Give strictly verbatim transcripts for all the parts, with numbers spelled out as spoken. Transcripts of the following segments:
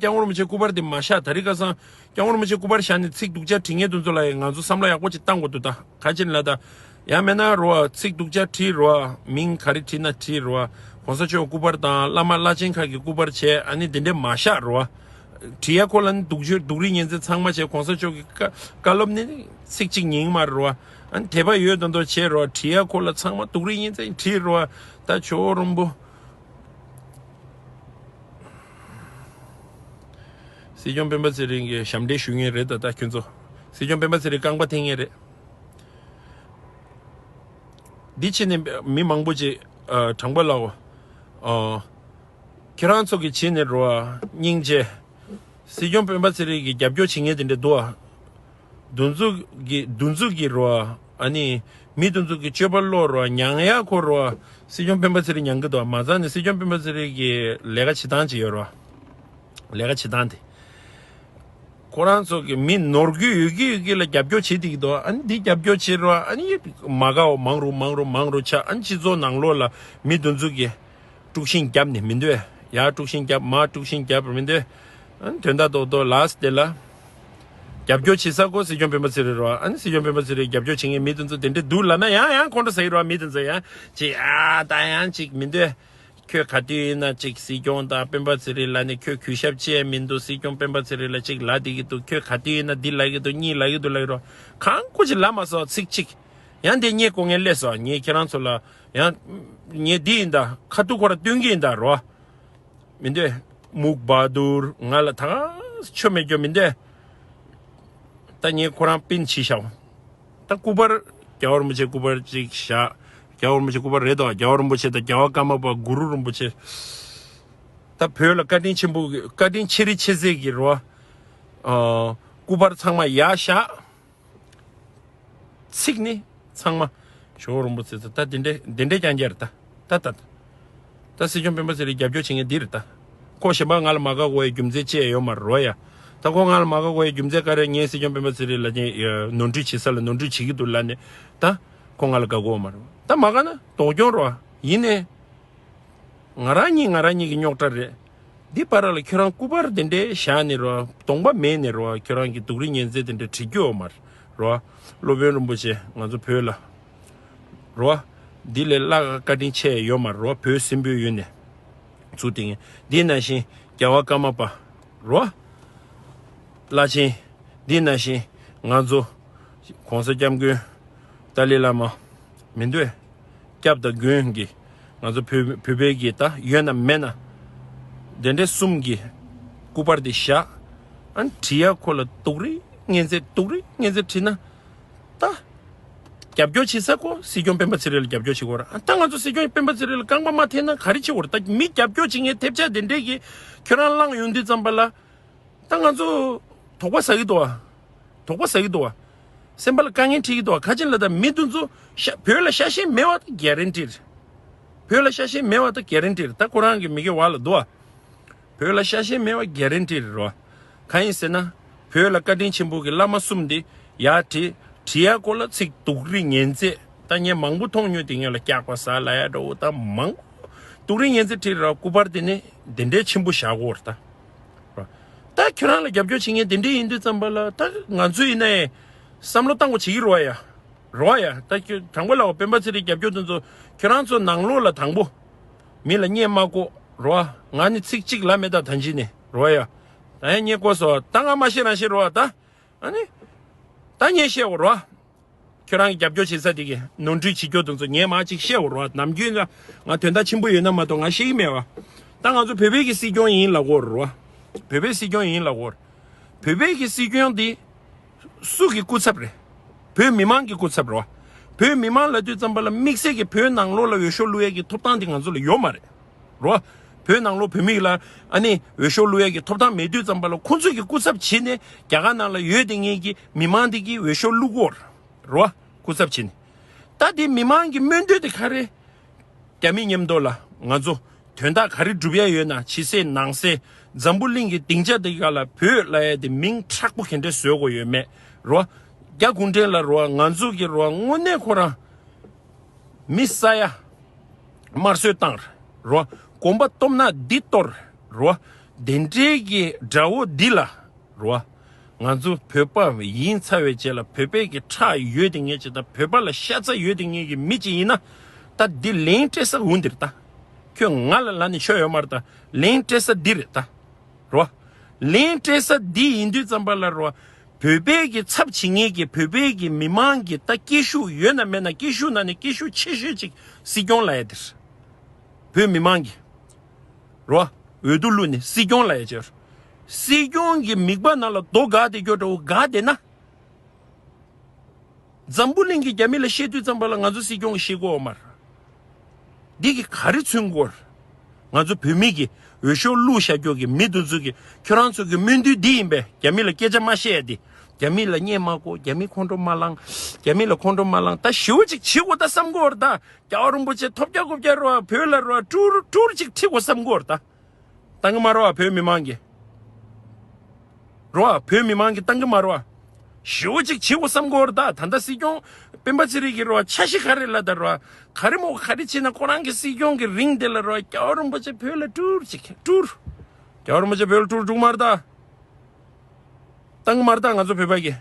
སྐྱབས་མགོན་རིན་པོ་ཆེ་སྐུ་པར་དེ་མ་བཞག། ད་རེས་ཁ་སང་སྐྱབས་མགོན་རིན་པོ་ཆེ་སྐུ་པར་བཞག་ནས་ཚིག་སྡུག་ཅག་བྲིས་མཁན་དེ་ཚོ་ལ་ཡང་ང་ཚོ་བསམ་བློ་ཡག་པོ་ཅིག་བཏང་དགོས་འདུག་ད་ག་ཅི་ལ་ད། ཡང་མིན་ན་རོ་ཚིག་སྡུག་ཅག་བྲིས་རོ། མིང་ག་རེ་བྲིས་ན་བྲིས་རོ། གོང་ས་མཆོག་སྐུ་པར་དང་བླ་མ་བླ་ཆེན་ཁག་གི་སྐུ་པར་བྱས། ཨ་ནི་དེ་འདྲས་མ་བཞག་རོ། བྲིས་ཡ་ཁོ་ལ་ནི་སྡུག་ཅག་སྡུག་རིགས་ངན་ཚད་ཚང་མ་བྱས། གོང་ས་མཆོག་གི་བཀའ་བཀའ་སློབ་ནི་ཚིག་གཅིག་ཉིན་མ་རོ། ཨ་ནི་དད་པ་ཡོད་མདོག་མདོག་བྱས་རོ། བྲིས་ཡ་ཁོ་ལ་ཚང་མ་སྡུག་རིགས་ངན་ཚད་བྲིས་རོ། ད་ཇོ་བོ་རིན་པོ། སྲིད་སྐྱོང་སྤེན་པ་ཚེ་རིང་གི་ཞབས་འདྲེན་ཞུ་མཁན་རེད། ད་ལྟ་ཁྱོད་ཚོ་སྲིད་སྐྱོང་སྤེན་པ་ཚེ་རིང་རྐང་པ་འཐེན་མཁན་རེད། འདི་ཕྱི་ནས་མི་མང་པོ་ཅིག་ཨ་དྲང་པོ་ལབ། ཨ་ཁྱེད་རང་ཚོ་གི་ཕྱི་ནས་རོ། སྙིང་རྗེ། སྲིད་སྐྱོང་སྤེན་པ་ཚེ་རིང་གི་རྒྱབ་སྐྱོར་བྱེད་མཁན་དེ་འདྲ་འདུག་ཨ། འདི་ཚོ་གི་འདི་ཚོ་གི་རོ། ཨ་ནི་མི་འདི་ཚོ་གི་སྤྱོད་པ་ལོག་རོ། མྱང་ཡ་ཁོ་རོ། སྲིད་སྐྱོང་སྤེན་པ་ཚེ་རིང་མྱང་གི་འདུག་མ་རྩ་ནས་སྲིད་སྐྱོང་སྤེན་པ་ཚེ་རིང་གི་ལས་ཀ་བྱེད་སྟངས་ཅིག་ཡོད་རོ། ལས་ཀ་བྱེད་སྟངས་དེ། ཁོ་རང་ཚོ་གི་མི་ནོར་རྒྱུ་ཡོད་ཀྱི་ཡོད་ཀྱི་ལ་རྒྱབ་སྐྱོར་བྱེད་བསྡད་ཀྱི་འདུག་ཨ་ནི་འདི་རྒྱབ་སྐྱོར་བྱེད་རོ། ཨ་ནི་མ་དགའ་བ་མང་རུ་མང་རུ་མང་རུ་ཆགས། ཨ་ནི་སྤྱི་ཚོགས་ནང་ལོགས་ལ་མི་འདི་ཚོ་གི་དཀྲུག་ཤིང་བརྒྱབ་ནས་མི་འདོད། ཡར་དཀྲུག་ཤིང་བརྒྱབ། མར་དཀྲུག་ཤིང་བརྒྱབ་མི་འདོད། ཨ་ནི་དོན་དག་རྡོག་རྡོག་ལ་སི་དེ་ལ་རྒྱབ་སྐྱོར་བྱེད་ས་ཁོ་སྲིད་སྐྱོང་སྤེན་པ་ཚེ་རིང་རོ། ཨ་ནི་སྲིད་སྐྱོང་སྤེན་པ་ཚེ་རིང་རྒྱབ་སྐྱོར་བྱེད་མཁན་མི་དེ་ཚོ་དེ་འདྲས་འདུག་ལབ་ན་ཡང་ཡང་ཁོང་ཁྲོ་ཟ་ཡི་རོ། མི་དེ་ཚོ་ཡང་ཅིག་ཨ་ད་ཡང་ཅིག་མི་འདོད། ཁྱོད་ག་དུས་ཡིན་ན་ཅིག་སྲིད་སྐྱོང་དང་སྤེན་པ་ཚེ་རིང་ལབ་ནས་ཁྱོད་གུས་ཞབས་ཅི་ཡང་མི་འདུག་སྲིད་སྐྱོང་སྤེན་པ་ཚེ་རིང་ལ་ཅིག་ལབ་བསྡད་ཀྱི་འདུག་ཁྱོད་ག་དུས་ཡིན་ན་འདི་ལབ་ཀྱི་འདུག་གཉིས་ལབ་ཀྱི་འདུག་ལབ་ཀྱི་རོ། གང་ཁོ་ཅིག་ལབ་མ་སོང་ཚིག་གཅིག་ཡང་དེ་ངས་གོ་ངས་སླེབས་སོང་། ངས་ཁྱེད་རང་ཚོ་ལ་ཡང་ངས་འདི་ཡིན་ད་ཁ་ཐུག་ཁོ་ར་སྟོན་གྱི་ཡིན་ད་རོ། མི་འདོད། མུག་བ་དུར་ང་ལ་ད་ཆོ་མེད་རྒྱུ་མི་འདོད། ད་ངས་ཁོ་རང་པིན་བྱི་ཤག་ད་སྐུ་པར་རྒྱལ་བ་རིན་པོ་ཆེ་སྐུ་པར་ཅིག་བཞག་རྒྱལ་བ་རིན་པོ་ཆེ་སྐུ་པར་རེད་དོ། རྒྱལ་བ་རིན་པོ་ཆེ་དང་རྒྱལ་བ་ཀརྨ་པ་གུ་རུ་རིན་པོ་ཆེ། ད་བོད་ལ་བཀའ་དྲིན་ཆེན་པོ་བཀའ་དྲིན་ཆེ་རི་ཆེ་ཟེར་གྱི་རོ། ཨ་སྐུ་པར་ཚང་མ་ཡར་བཞག་ཚིག་ནི་ཚང་མ་ཇོ་བོ་རིན་པོ་ཆེ་ཚོ་ད་དེ་འདྲས་དེ་འདྲས་རྐྱང་རྐྱང་རེད་ད། ད་ད་ད་ད་སྲིད་སྐྱོང་སྤེན་པ་ཚེ་རིང་རྒྱབ་སྐྱོར་བྱེད་མཁན་འདི་རེད་ད། ཁོ་གཞན་པ་ང་ལ་མ་དགའ་དགོས་ཡའི་རྒྱུ་མཚན་ཅི་ཡང་ཡོད་མ་རེད་རོ་ཡ། ད་ཁོ་ང་ལ་མ་དགའ་དགོས་ཡའི་རྒྱུ་མཚན་ག་རེ། ངས་སྲིད་སྐྱོང་སྤེན་པ་ཚེ་རིང་ལ་ངས་ནོར་འཁྲུལ་བྱེད་ས་ལ་ནོར་འཁྲུལ་བྱེད་ཀྱི་འདུག་ལབ་ནས་ད་ཁོ་ང་ལ་དགའ་དགོས་མ་རེད། ད་མ་དགའ་ན་དོགས་སྐྱོན་རོ། ཡིན་ནའི། ང་རང་ཉིད་ང་རང་ཉིད་ཀྱི་རྙོག་དྲ་རེད། འདི་བར་ལ་ཁྱོད་རང་སྐུ་པར་དེ་འདྲའི་བཞག་ནས་རོ། གདོང་པ་མེད་ནས་རོ། ཁྱོད་རང་གི་སྡུག་རིགས་ངན་ཚད་དེ་འདྲ་བྲིས་རྒྱུ་ཡོད་མ་རེད་རོ། སློབ་དཔོན་རིན་པོ་ཆེ་ང་ཚོ་བོད་ལ་རོ། འདི་ལས་སླ་བཀའ་དྲིན་ཆེ་ཡོད་མ་རེད་རོ། བོད་སྲིན་པོའི་ཡུལ་ནས་ཚུར་དེ་ངས་འདི་ནང་བཞིན་རྒྱལ་བ་ཀརྨ་པ་རོ། བླ་ཆེན། འདི་ནང་བཞིན་ང་ཚོ་༸གོང་ས་༸སྐྱབས་མགོན་ཏཱ་ལའི་བླ་མ་མི་འདོད། སྐྱབས་དང་མགོན་གྱི་ང་ཚོ་བོད་བོད་པའི་གི་ད་ཡོད་ན་མེད་ན་དེ་འདྲའི་གསུམ་གྱི་སྐུ་པར་དེ་བཞག་ཨ་ནི་བྲིས་ཡ་ཁོ་ལ་སྡུག་རིགས་ངན་ཚད་སྡུག་རིགས་ངན་ཚད་བྲིས་ན་ད་རྒྱབ་སྐྱོར་བྱེད་ས་ཁོ་སྲིད་སྐྱོང་སྤེན་པ་ཚེ་རིང་ལ་རྒྱབ་སྐྱོར་བྱེད་དགོས་ར། ཨ་ད་ང་ཚོ་སྲིད་སྐྱོང་སྤེན་པ་ཚེ་རིང་ལ་རྐང་པ་མ་འཐེན་ན་ག་རེ་བྱེད་དགོས་ར། ད་མི་རྒྱབ་སྐྱོར་བྱེད་མཁན་ཐེབས་ཆག་དེ་འདྲས་ཀྱི་ཁྱོད་རང་བླངས་ཡོང་དུས་ཙམ་པ་ལ། ད་ང་ཚོ་དོགས་པ་ཟ་གི་འདུག་བ། དོགས་པ་ཟ་གི་འདུག་བ། སེམས་པ་ལ་དཀའ་ངལ་འཕྲད་ཀྱི་འདུག་བ། ག་ཅི་ལ་ད་མི་དེ་ཚོ་ཤ་བོད་ལ་ཤ་ཞེན་མེད་བ་ད་གེ་རན་ཊི་རེད། བོད་ལ་ཤ་ཞེན་མེད་བ་ད་གེ་རན་ཊི་རེད། ད་ཁོ་རང་གི་མི་གི་བ་ལ་འདུག་བ། བོད་ལ་ཤ་ཞེན་མེད་བ་གེ་རན་ཊི་རེད་རོ། གང་ཡིན་ཟེར་ན། བོད་ལ་བཀའ་དྲིན་ཆེན་པོ་གི་བླ་མ་གསུམ་འདི་ཡར་བྲིས། བྲིས་ཡ་སྐོར་ལ་ཚིག་སྡུག་རིགས་ངན་ཚད་ད་ངས་མང་པོ་མཐོང་མྱོང་། དེ་ངས་ལ་སྐྱག་པ་ཟ་ལ་ཡ་འགྲོ་བོ་ད་མང་པོ་སྡུག་རིགས་ངན་ཚད་བྲིས་ར། སྐུ་པར་དེ་ནི་དེ་འདྲའི་ཆེན་པོ་བཞག་གོ་ར་ད། ད་ཁྱོད་རང་ལ་རྒྱབ་སྐྱོར་བྱེད་མཁན་དེ་འདྲ་ཡིན་དུས་ཙམ་པ་ལ་ད་ང་ཚོ་ཡིན་ནའི་བསམ་བློ་བཏང་དགོས་བྱེད་ཀྱི་རེད་བ་ཡ། རེད་བ་ཡ། ད་ཁྱོད་དྲང་པོ་ལབ་པ་སྤེན་པ་ཚེ་རིང་རྒྱབ་སྐྱོར་དེ་ཚོ་ཁྱོད་རང་ཚོ་ནང་ལོགས་ལ་དང་པོ་མི་ལ་བརྙས་མ་བཀོད་རེད་བ། ང་ནི་ཚིག་གཅིག་ལབ་མེད་ད་ད་ཅི་ནས་རེད་བ་ཡ། ད་ཡང་བརྙས་བཀོད་སོང་ད་ང་མ་ཤེས་རང་ཤེས་རེད་བ་ད། ཨ་ནི། ད་ངས་བཤད་འོ་རེད་བ། ཁྱོད་རང་གི་རྒྱབ་སྐྱོར་བྱེད་ས་དེ་གི་ནོར་འཁྲུལ་བྱེད་རྒྱུ་དེ་ཚོ་ངས་མ་ཅིག་བཤད་འོ་རེད་བ། ནམ་རྒྱུན་ལ་ང་དོན་དག་ཆེན་པོ་ཡོད་ན་མ་གཏོགས་ང་བཤད་ཀྱི་མེད་བ། ད་ང་ཚོ་བོད་པའི་གི་སྲིད་སྐྱོང་ཡིན་ལབ་གོ་རེད་བ། བོད་པའི་སྲིད་སྐྱོང་ཡིན་ལབ་གོ་རེད། བོད་པའི་གི་སྲིད་སྐྱོང་དེ་སུ་གི་སྐུ་ཚབ་རེད། བོད་མི་མང་གི་སྐུ་ཚབ་རེད་བ། བོད་མི་མང་ལབ་དུས་ཙམ་པ་ལ་དམིགས་བསལ་གྱི་བོད་ནང་ལོགས་ལ་འོས་ཤོག་བླུག་ཡས་ཀྱི་ཐོབ་ཐང་དེ་ང་ཚོ་ལ་ཡོད་མ་རེད། རོ། བོད་ནང་ལོགས་བོད་མི་ལ་ཨ་ནི་འོས་ཤོག་བླུག་ཡས་ཀྱི་ཐོབ་ཐང་མེད་དུས་ཙམ་པ་ལ་ཁོང་ཚོས་ཀྱི་སྐུ་ཚབ་བྱས་ནས་རྒྱ་གར་ནང་ལ་ཡོད་དེ་ངེས་ཀྱི་མི་མང་དེ་གི་འོས་ཤོག་བླུག་གོ་རོ། སྐུ་ཚབ་བྱས་ནས། ད་དེ་མི་མང་གི་སྨོན་འདུན་དེ་ག་རེ། རྒྱ་མི་མཉམ་དུ་ལ་ང་ཚོ་དོན་དག་ག་རེ་སྒྲུབ་ཡ་ཡོད་ན་ཕྱི་གསལ་ནང་གསལ་འཛམ་བུ་གླིང་གི་སྡིངས་ཆ་དེ་ག་ལ་བོད་ལ་ཡ་དེ་མིང་མཁྲེགས་པོ་ག་འདྲས་བཟོ་དགོས་ཡོད་མེད་རོ། རྒྱ་གུང་ཁྲན་ལ་རོ་ང་ཚོ་གི་རོ་དངོས་གནས་ཁོ་རང་། མི་ས་ཡ་དམར་གསོད་བཏང་རོ། གོམ་པ་སྟོབས་ན་འདི་གཏོར་རོ། དེ་འདྲའི་གི་དགྲ་བོ་འདི་ལ་རོ། ང་ཚོ་བོད་པ་ཡིན་ཚར་བའི་རྗེས་ལ་བོད་པའི་གི་ཁྲག་ཡོད་དེ་ངེས་ཅིག་དང་བོད་པ་ལ་ཤ་ཚ་ཡོད་དེ་ངེས་ཀྱི་མི་ཅིག་ཡིན་ན། ད་འདི་ལན་སྤྲད་ས་འོང་འདིར་ད། ཁྱོད་ང་ལ་ལ་ནི་ཆོ་ཡོད་མ་རེད་ད། ལན་སྤྲད་ས་འདི་རེད་ད། རོ། ལན་སྤྲད་ས་འདི་ཡིན་དུས་ཙམ་པ་ལ་རོ། བོད་པའི་གི་ཚབ་བྱེད་མཁན་གྱི་བོད་པའི་གི་མི་མང་གི་ད་སྐད་ཤུགས་ཡོད་ན་མེད་ན་སྐད་ཤུགས་ན་ནི་སྐད་ཤུགས་ཆེ་ཤོས་ཅིག་སྲིད་སྐྱོང་ལ་ཡ་འདིར། བོད་མི་མང་གི་རོ། འོས་བསྡུ་བླུགས་ནས་སྲིད་སྐྱོང་ལ་ཡ་ཅེར། སྲིད་སྐྱོང་གི་མིག་པ་ནང་ལ་རྡོ་འགག་དེ་སྐྱོ་འདྲ་བོ་འགག་དེ་ན། འཛམ་བུ་གླིང་གི་རྒྱ་མི་ལ་བཤད་དུས་ཙམ་པ་ལ་ང་ཚོ་སྲིད་སྐྱོང་གི་ཤེས་གོ་མར། འདི་གི་ག་རེ་མཚོན་གོ། ང་ཚོ་བོད་མི་གི་འོས་ཤོག་བླུགས་བཞག་རྒྱུ་གི་མི་དེ་ཚོ་གི་ཁྱོད་རང་ཚོ་གི་སྨོན་འདུན་འདི་ཡིན་པས་རྒྱ་མི་ལ་སྐད་ཆ་མ་བཤད་ཡ་དེ། རྒྱ་མི་ལ་བརྙས་མ་གོ་རྒྱ་མི་ཁོང་ཁྲོ་མ་ལངས། རྒྱ་མི་ལ་ཁོང་ཁྲོ་མ་ལངས་ད་ཞེ་པོ་ཅིག་བྱེད་དགོས་ད་བསམ་གོ་ར་ད། རྒྱལ་བ་རིན་པོ་ཆེ་ཐོབ་རྒྱག་རྐུབ་རྒྱག་རོ་བ་བོད་ལ་རོ་བ་ཀྲུར་ཀྲུར་ཅིག་ཁྲིད་དགོས་བསམ་གོ་ར་ད། བཏང་གི་མ་རེད་བ་བོད་མི་མང་གིས། རོ་བ་བོད་མི་མང་གིས་བཏང་གི་མ་རེད་བ། ཞེ་པོ་ཅིག་བྱེད་དགོས་བསམ་གོ་ར་ད། ད་ལྟ་སྲིད་སྐྱོང་སྤེན་པ་ཚེ་རིང་གིས་རོ་བ་འཆར་གཞི་ག་རེ་ལབ་ད་རོ་བ། ག་རེ་མོ་ག་རེ་བྱེད་ན་ཁོ་རང་གི་སྲིད་སྐྱོང་གི་རིང་དེ་ལ་རོ་བ་རྒྱལ་བ་རིན་པོ་ཆེ་བོད་ལ་ཀྲུར་ཅིག་ཀྲུར། རྒྱལ་བ་རིན་པོ་ཆེ་བོད་ལ་ཀྲུར་འགྲོ་གི་མ་རེད་ད། བཏང་གི་མ་རེད་ད་ང་ཚོ་བོད་པ་གིས།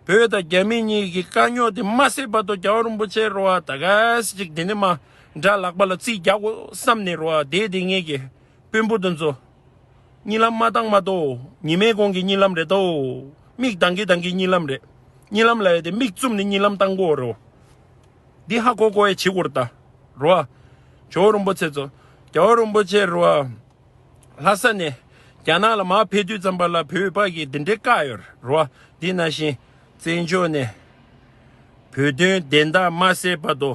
བོད་དང་རྒྱ་མི་གཉིས་ཀྱི་དཀའ་རྙོག་དེ་མ་སེལ་བར་དུ་རྒྱལ་བ་རིན་པོ་ཆེ་རོ་བ་ད་ག་སེ་ཅིག་དེ་ནི་མ་དགྲ་ལག་པ་ལ་རྩིས་རྒྱག་དགོས་བསམ་ནས་རོ་བ་དེ་དེ་ངེད་ཀྱི་དཔོན་པོ་དེ་ཚོ་གཉིད་ལམ་མ་བཏང་མ་གཏོགས་ཉི་མའི་གོང་གི་གཉིད་ལམ་རེད་དོ། མིག་གདངས་ཀྱི་གདངས་ཀྱི་གཉིད་ལམ་རེད། གཉིད་ལམ་ལ་ཡོད་དེ་མིག་བཙུམ་ནས་གཉིད་ལམ་བཏང་དགོས་རོ། འདི་ཧ་གོ་གོ་ཡ་བྱེད་དགོས་རེད་ད། རོ་བ། ཇོ་བོ་རིན་པོ་ཆེ་ཚོ། རྒྱལ་བ་རིན་པོ་ཆེ་རོ་བ། ལྷ་ས་ནས་རྒྱ་ནག་ལ་མར་ཕེབས་དུས་ཙམ་པ་ལ་བོད་པ་གིས་འདི་འདྲའི་བཀག་ཡོད་རེད་རོ། འདི་ནང་བཞིན་བཙན་བྱོལ་ནས་བོད་དོན་བདེན་མཐའ་མ་གསལ་བར་དུ་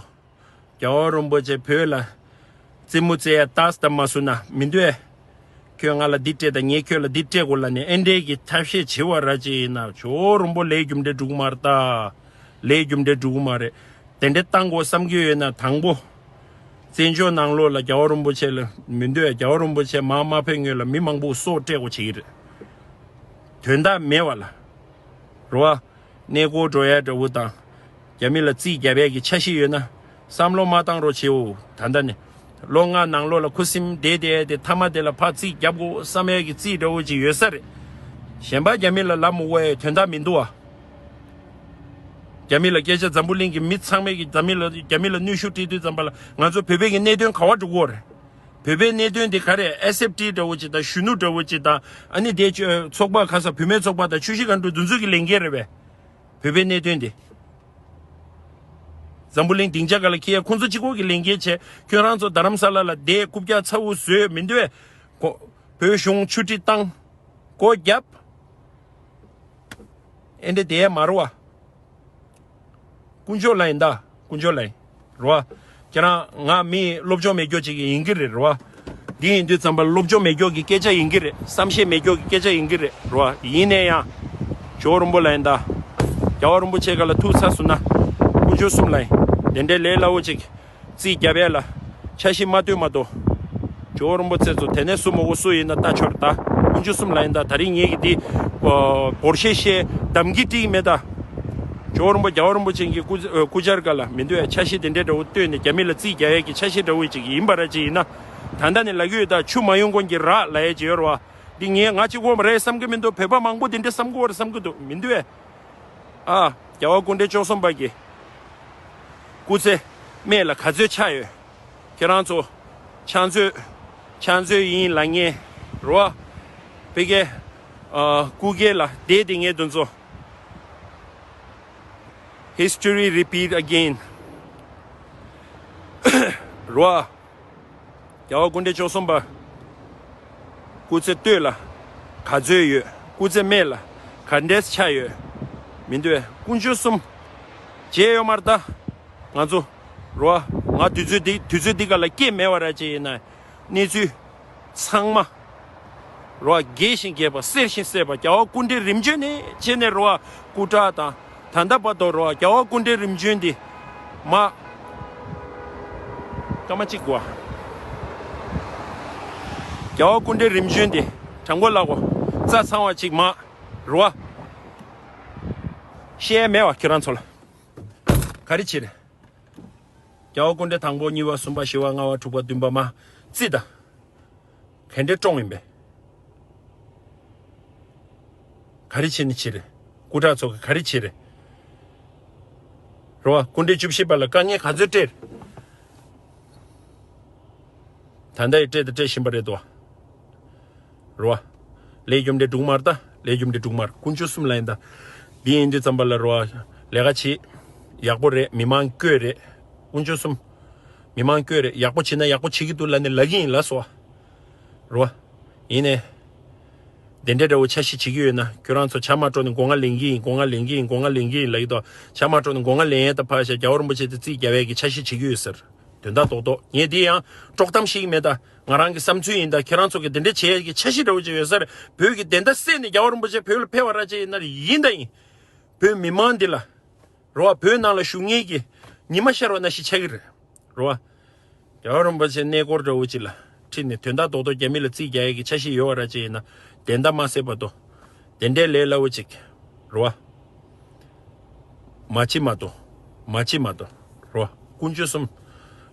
རྒྱལ་བ་རིན་པོ་ཆེ་བོད་ལ་རྩེད་མོ་རྩེ་ཡ་ཏག་ཏག་མ་བཟོ་ན་མི་འདོད། ཁྱོད་ང་ལ་འདི་སྤྲད་དང་ངས་ཁྱོད་ལ་འདི་སྤྲད་དགོས་ལབ་ནས་ཨེ་འདྲའི་གི་ཐབས་ཤེས་བྱེད་པ་ར་ཅིག་ཡིན་ན་ཇོ་བོ་རིན་པོ་ལས་རྒྱུ་འབྲས་འགྲུབ་ཀྱི་མ་རེད་ད། ལས་རྒྱུ་འབྲས་འགྲུབ་ཀྱི་མ་རེད། དེ་འདྲའི་བཏང་དགོས་བསམ་གྱི་ཡོད་ན་དང་པོ། བཙན་བྱོལ་ནང་ལོགས་ལ་རྒྱལ་བ་རིན་པོ་ཆེ་ལ་མི་འདོད་རྒྱལ་བ་རིན་པོ་ཆེ་མར་མ་ཕེབས་སྔོན་ལ་མི་མང་པོ་སྲོག་སྤྲད་དགོས་བྱེད་ཀྱི་རེད། དོན་དག་མེད་པ་ལ། རོ་བ། གནས་སྐོར་འགྲོ་ཡ་འདྲ་བོ་དང་། རྒྱ་མི་ལ་རྩིས་རྒྱབ་ཡ་གི་འཆར་གཞི་ཡོད་ན། བསམ་བློ་མ་བཏང་རོགས་བྱེད་འོ། ད་ལྟ་ནས། ལོ་ལྔ་ནང་ལོགས་ལ་ཁུ་སིམ་བསྡད་བསྡད་དེ་མཐའ་མ་དེ་ལ་ཕར་རྩིས་རྒྱབ་དགོས་བསམ་ཡ་གི་རྩིས་འདྲ་བོ་ཅིག་ཡོད་ས་རེད། གཞན་པ་རྒྱ་མི་ལ་ལབ་མི་དགོས་ཡ་དོན་དག་མི་འདུག་ཨ། རྒྱ་མི་ལ་སྐད་ཆ་འཛམ་བུ་གླིང་གི་མི་ཚང་མས་ཀྱི་རྒྱ་མི་ལ་རྒྱ་མི་ལ་གནོན་ཤུགས་སྤྲད་དུས་ཙམ་པ་ལ་ང་ཚོ་བོད་པའི་གི་གནད་དོན་ག་པར་འགྲོ་གི་ཡོད་རེད། བོད་པའི་གནད་དོན་དེ་ག་རེ་ཨེས་ཨེཕ་ཊི་འདྲ་བོ་ཅིག་དང་གཞོན་ནུ་འདྲ་བོ་ཅིག་དང་ཨ་ནི་དེ་ཚོགས་པ་ག་ས་བུད་མེད་ཚོགས་པ་དང་ཆུ་བཞི་སྒང་དྲུག་དེ་ཚོ་གི་ལས་འགན་རེད་པས། བོད་པའི་གནད་དོན་དེ། འཛམ་བུ་གླིང་སྡིངས་ཆ་སྒང་ལ་འཁྱེར་ཡ་ཁོང་ཚོ་གཅིག་པོ་གི་ལས་འགན་བྱས་ཁྱོད་རང་ཚོ་རྡ་རམ་ས་ལ་ལ་བསྡད་རྐུབ་བཀྱག་ཚ་བོ་བཟོས་མི་འདུག་གས། བོད་གཞུང་ཆུ་ཁྲི་བཏང་། སྒོ་བརྒྱབ། ཨེ་འདྲ་བསྡད་ཡ་མ་རེད་བ། དཀོན་མཆོག་ལ་ཡིན་ད། དཀོན་མཆོག་ལ་ཡིན། རོ་བ། ཁྱེད་རང་ང་མི་སློབ་སྦྱོང་མེད་རྒྱུ་ཅིག་ཡིན་གྱི་རེད་རོ་བ། འདི་ཡིན་དུས་ཙམ་པ་སློབ་སྦྱོང་མེད་རྒྱུ་གི་སྐད་ཆ་ཡིན་གྱི་རེད། བསམ་ཤེས་མེད་རྒྱུ་གི་སྐད་ཆ་ཡིན་གྱི་རེད་རོ་བ། ཡིན་ནའི་ཡང་། ཇོ་བོ་རིན་པོ་ལ་ཡིན་ད། རྒྱལ་བ་རིན་པོ་ཆེ་སྒང་ལ་ཐུག་ཚར་སོང་ན། དཀོན་མཆོག་གསུམ་ལ་ཡིན། དེ་འདྲའི་ལས་སླ་བོ་ཅིག་རྩིས་རྒྱབ་ཡ་ལ་འཆར་གཞི་མ་བཏོན་མ་གཏོགས། ཇོ་བོ་རིན་པོ་ཆེ་ཚོ་དེ་ནས་སུ་མོ་གོ་སུ་ཡིན་ན་ལྟ་ཆོག་རེད་ད། དཀོན་མཆོག་གསུམ་ལ་ཡིན་ད། ད་རིང་ངེད་ཀྱི་འདི་བོར་ཤེས་ཤེས་གདམ་གྱི་ཀྲིག་མེད་ད། ཇོ་བོ་རིན་པོ་རྒྱལ་བ་རིན་པོ་ཆེ་གི་སྐུ་སྐུ་བཅར་སྐབས་ལ་མི་འདུག་ཡ་འཆར་གཞི་དེ་འདྲའི་འདྲ་བོ་བཏོན་ནས་རྒྱ་མི་ལ་རྩིས་རྒྱག་ཡ་གི་འཆར་གཞི་འདྲ་བོ་ཅིག་ཡིན་པ་ར་ཅིག་ཡིན་ན། ད་ལྟ་ནས་ལབ་ཀྱི་ཡོད་ད། ཆུ་མ་ཡོང་གོང་གི་རགས་ལབ་ཡ་ཅིག་ཡོད་རེད་བ། འདི་ངས་ང་གཅིག་པོ་མ་རེད་བསམ་གི་མི་འདུག་བོད་པ་མང་པོ་དེ་འདྲ་བསམ་གི་ཡོད་རེད་བསམ་གི་འདུག་མི་འདུག་ཨེ། ཨ། རྒྱལ་བ་སྐུ་ཕྲེང་བཅུ་གསུམ་པ་གི་སྐུ་ཚེ་སྨད་ལ་ག་ཚོད་ཆགས་ཡོད། ཁྱེད་རང་ཚོ་ཕྱག་མཛོད་ཕྱག་མཛོད་ཡིན་ལབ་མཁན་རོ། ཕ་གི་ཨ་སྐུ་སྒེར་ལ་བསྡད་བསྡད་མཁན་དེ་ཚོ། History repeat again. རོ། རྒྱལ་བ་སྐུ་ཕྲེང་བཅུ་གསུམ་པ། སྐུ་ཚེ་སྟོད་ལ་ག་ཚོད་ཡོད། སྐུ་ཚེ་སྨད་ལ་ག་འདྲས་ཆགས་ཡོད། མི་འདུག་བས་དཀོན་མཆོག་གསུམ། བརྗེད་ཡོད་མ་རེད་ད། ང་ཚོ། རོ། ང་དུས་ཚོད་འདི་དུས་ཚོད་འདི་ག་ལ་སྐྱེས་མེད་པ་ར་ཅིག་ཡིན་ན། གནས་ཚུལ། ཚང་མ། རོ། རྒྱས་ཤིང་རྒྱས་པ་གསལ་ཞིང་གསལ་བ་རྒྱལ་བ་སྐུ་ཕྲེང་རིམ་བྱོན་ནས་བྱས་ནས་རོ། སྐུ་དྲག་དང་། ད་ལྟ་བར་དུ་རོ། རྒྱལ་བ་སྐུ་ཕྲེང་རིམ་བྱོན་འདི། མ། སྐར་མ་གཅིག་གོ། རྒྱལ་བ་སྐུ་ཕྲེང་རིམ་བྱོན་འདི། དྲང་པོ་ལབ་གོ། རྩ་ཚང་བ་ཅིག་མ། རོ། བཤད་མེད་བ་ཁྱེད་རང་ཚོ་ལ། ག་རེ་བྱེད་རེད། རྒྱལ་བ་སྐུ་ཕྲེང་དང་པོ་གཉིས་པ་གསུམ་པ་བཞི་པ་ལྔ་པ་དྲུག་པ་བདུན་པ་མ། རྩིས་དང་། ག་འདྲའི་བཀྲོངས་ཡིན་པས། ག་རེ་བྱས་ནས་བྱེད་རེད། སྐུ་དྲག་ཚོ་གིས་ག་རེ་བྱེད་རེད། རེད་བ། སྐུ་ཕྲེང་བཅུ་བཞི་པ་ལ་དཀའ་ངལ་ག་ཚོད་སྤྲད་རེད། ད་ལྟ་ཡི་སྤྲད་དང་སྤྲད་བཞིན་པ་རེད་དོ། རེད་བ། ལས་རྒྱུ་འབྲས་སྒྲུང་མ་རེད་ད། ལས་རྒྱུ་འབྲས་སྒྲུང་མ་རེད། དཀོན་མཆོག་གསུམ་ལ་ཡིན་ད། འདི་ཡིན་དུས་ཙམ་པ་ལ་རེད་བ། ལས་ཀ་བྱེད། ཡག་པོ་རེད། མི་མང་བསྐོས་རེད། དཀོན་མཆོག་གསུམ། མི་མང་བསྐོས་རེད། ཡག་པོ་བྱེད་ན་ཡག་པོ་བྱེད་ཀྱི་འདུག་ལབ་ནས་ལབ་ཀྱི་ཡིན་ལབ་སོང་བ། རེད་བ། ཡིན་ནའི། དེ་འདྲའི་འདྲ་བོ་འཆར་གཞི་བྱེད་ཀྱི་ཡོད་ན། ཁྱོད་རང་ཚོ་ཇ་མ་དཀྲོགས་ནས་སྒོ་ང་ལེན་གྱི་ཡིན། སྒོ་ང་ལེན་གྱི་ཡིན། སྒོ་ང་ལེན་གྱི་ཡིན་ལབ་ཀྱི་འདུག་ཇ་མ་དཀྲོགས་ནས་སྒོ་ང་ལེན་ཡས་ད་ཕར་བཞག་རྒྱལ་བ་རིན་པོ་ཆེ་དེ་རྩིས་རྒྱག་ཡས་ཀྱི་འཆར་གཞི་བྱེད་ཀྱི་ཡོད་ཟེར། དོན་དག་རྡོག་རྡོག་ངས་དེ་ཡང་དཀྲོག་གཏམ་ཞིག་མེད་ད། ང་རང་གི་བསམ་ཚུལ་ཡིན་ད། ཁྱེད་རང་ཚོ་གི་དེ་འདྲ་བྱེད་ཡས་ཀྱི་འཆར་གཞི་འདྲ་བོ་ཅིག་ཡོད་ས་རེད། བོད་ཀྱི་བདེན་མཐའ་གསལ་ནས་རྒྱལ་བ་རིན་པོ་ཆེ་བོད་ལ་ཕེབས་པ་ར་ཅིག་ཡིན་ན་ཡིན་ད་ཡིན། བོད་མི་མང་འདི་ལ། རེད་བ། བོད་ནང་ལ་བཞུགས་མཁན་གྱི་ཉི་མ་ཤར་བ་ནང་བཞིན་ཆགས་ཀྱི་རེད། རེད་བ། རྒྱལ་བ་རིན་པོ་ཆེ་གནས་སྐོར་འདྲ་བོ་ཅིག་ལ་ཁྲིད་ནས་དོན་དག་རྡོག་རྡོག་རྒྱ་མི་ལ་རྩིས་རྒྱག་ཡས་ཀྱི་འཆར་གཞི་ཡོད་པ་ར་ཅིག་ཡིན་ན། བདེན་མཐའ་མ་གསལ་བར་དུ། དེ་འདྲའི་ལས་སླ་བོ་ཅིག་རེད་བ། མ་བྱེད་མ་གཏོགས། མ་བྱེད་མ་གཏོགས། རེད་བ། དཀོན་མཆོག་གསུམ།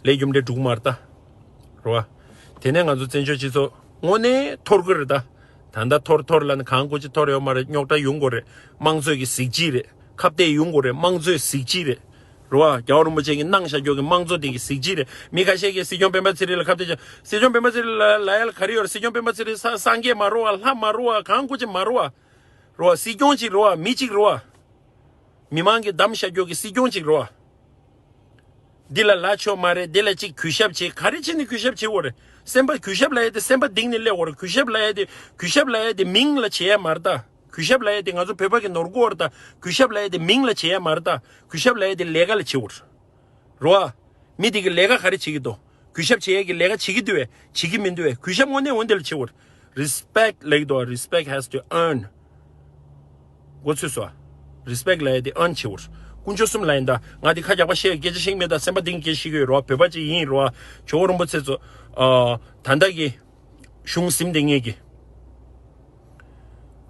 ལས་རྒྱུ་འབྲས་སྒྲུང་མ་རེད་ད། རེད་བ། དེ་ནས་ང་ཚོ་བཙན་བྱོལ་སྤྱི་ཚོགས་དངོས་གནས་འཐོར་གི་རེད་ད། ད་ལྟ་འཐོར་འཐོར་ལབ་ནས་གང་དགོས་ཅིག་འཐོར་ཡོད་མ་རེད། རྙོག་དྲ་ཡོང་གི་རེད། དམངས་གཙོའི་གི་གཟི་བརྗིད་རེད། ཁ་གཏད་ཡོང་གི་རེད། དམངས་གཙོའི་གཟི་བརྗིད་རེད། རེད་བ། རྒྱལ་བ་རིན་པོ་ཆེ་གིས་གནང་བཞག་རྒྱུ་གི་དམངས་གཙོ་དེ་གི་གཟི་བརྗིད་རེད། མི་ཁ་ཤས་ཀྱིས་སྲིད་སྐྱོང་སྤེན་པ་ཚེ་རིང་ལ་ཁ་གཏད་བྱས། སྲིད་སྐྱོང་སྤེན་པ་ཚེ་རིང་ལ་ལབ་ཡ་ལ་ག་རེ་ཡོད་རེད། སྲིད་སྐྱོང་སྤེན་པ་ཚེ་རིང་ས་སངས་རྒྱས་མ་རེད་བ། ལྷ་མ་རེད་བ། གང་དགོས་ཅིག་མ་རེད་བ། རེད་བ། སྲིད་སྐྱོང་ཅིག་རེད་བ། མི་གཅིག་རེད་བ། མི་མང་གིས་བདམས་བཞག་རྒྱུ་གི་སྲིད་སྐྱོང་ཅིག་རེད་བ། འདི་ལ་ལབ་ཆོག་མ་རེད། འདི་ལ་ཅིག་གུས་ཞབས་བྱེད། ག་རེ་བྱས་ནས་གུས་ཞབས་བྱེད་དགོས་རེད། སེམས་པ་གུས་ཞབས་ལབ་ཡ་དེ་སེམས་པ་གཏིང་ནས་སླེབས་དགོས་རེད། གུས་ཞབས་ལབ་ཡ་དེ། གུས་ཞབས་ལབ་ཡ་དེ་མིང་ལ་བྱེད་ཡ་མ་རེད་ད། གུས་ཞབས་ལབ་ཡ་དེ་ང་ཚོ་བོད་པ་གི་ནོར་འཁྲུལ་རེད་ད། གུས་ཞབས་ལབ་ཡ་དེ་མིང་ལ་བྱེད་ཡ་མ་རེད་ད། གུས་ཞབས་ལབ་ཡ་དེ་ལས་ཀ་ལ་བྱེད་དགོས་རེད། རོ་ཨ། མི་དེ་གི་ལས་ཀ་ག་རེ་བྱེད་ཀྱི་འདུག་གུས་ཞབས་བྱེད་ཡས་ཀྱི་ལས་ཀ་བྱེད་ཀྱི་འདུག་བས། བྱེད་ཀྱི་མི་འདུག་བས། གུས་ཞབས་དངོས་གནས་འོ་འདི་ལ་བྱེད་དགོས། Respect ལབ་ཀྱི་འདུག Respect has to earn. མགོ་ཚོས་སོ། Respect ལབ་ཡས་དེ་earn བྱེད་དགོས། དཀོན་མཆོག་གསུམ་ལ་ཡིན་ད། ང་དེ་ཁ་རྒྱག་པ་བཤད་སྐད་ཆ་ཤིག་མེད་ད། སེམས་པ་གཏིང་སྐྱེ་ཤིག་ཡོད་རོ། བོད་པ་ཅིག་ཡིན་རོ། ཇོ་བོ་རིན་པོ་ཆེ་ཚོ། ཨ། ད་ལྟ་གི་གཞུང་ཟིན་བསྡད་མཁན་གྱི་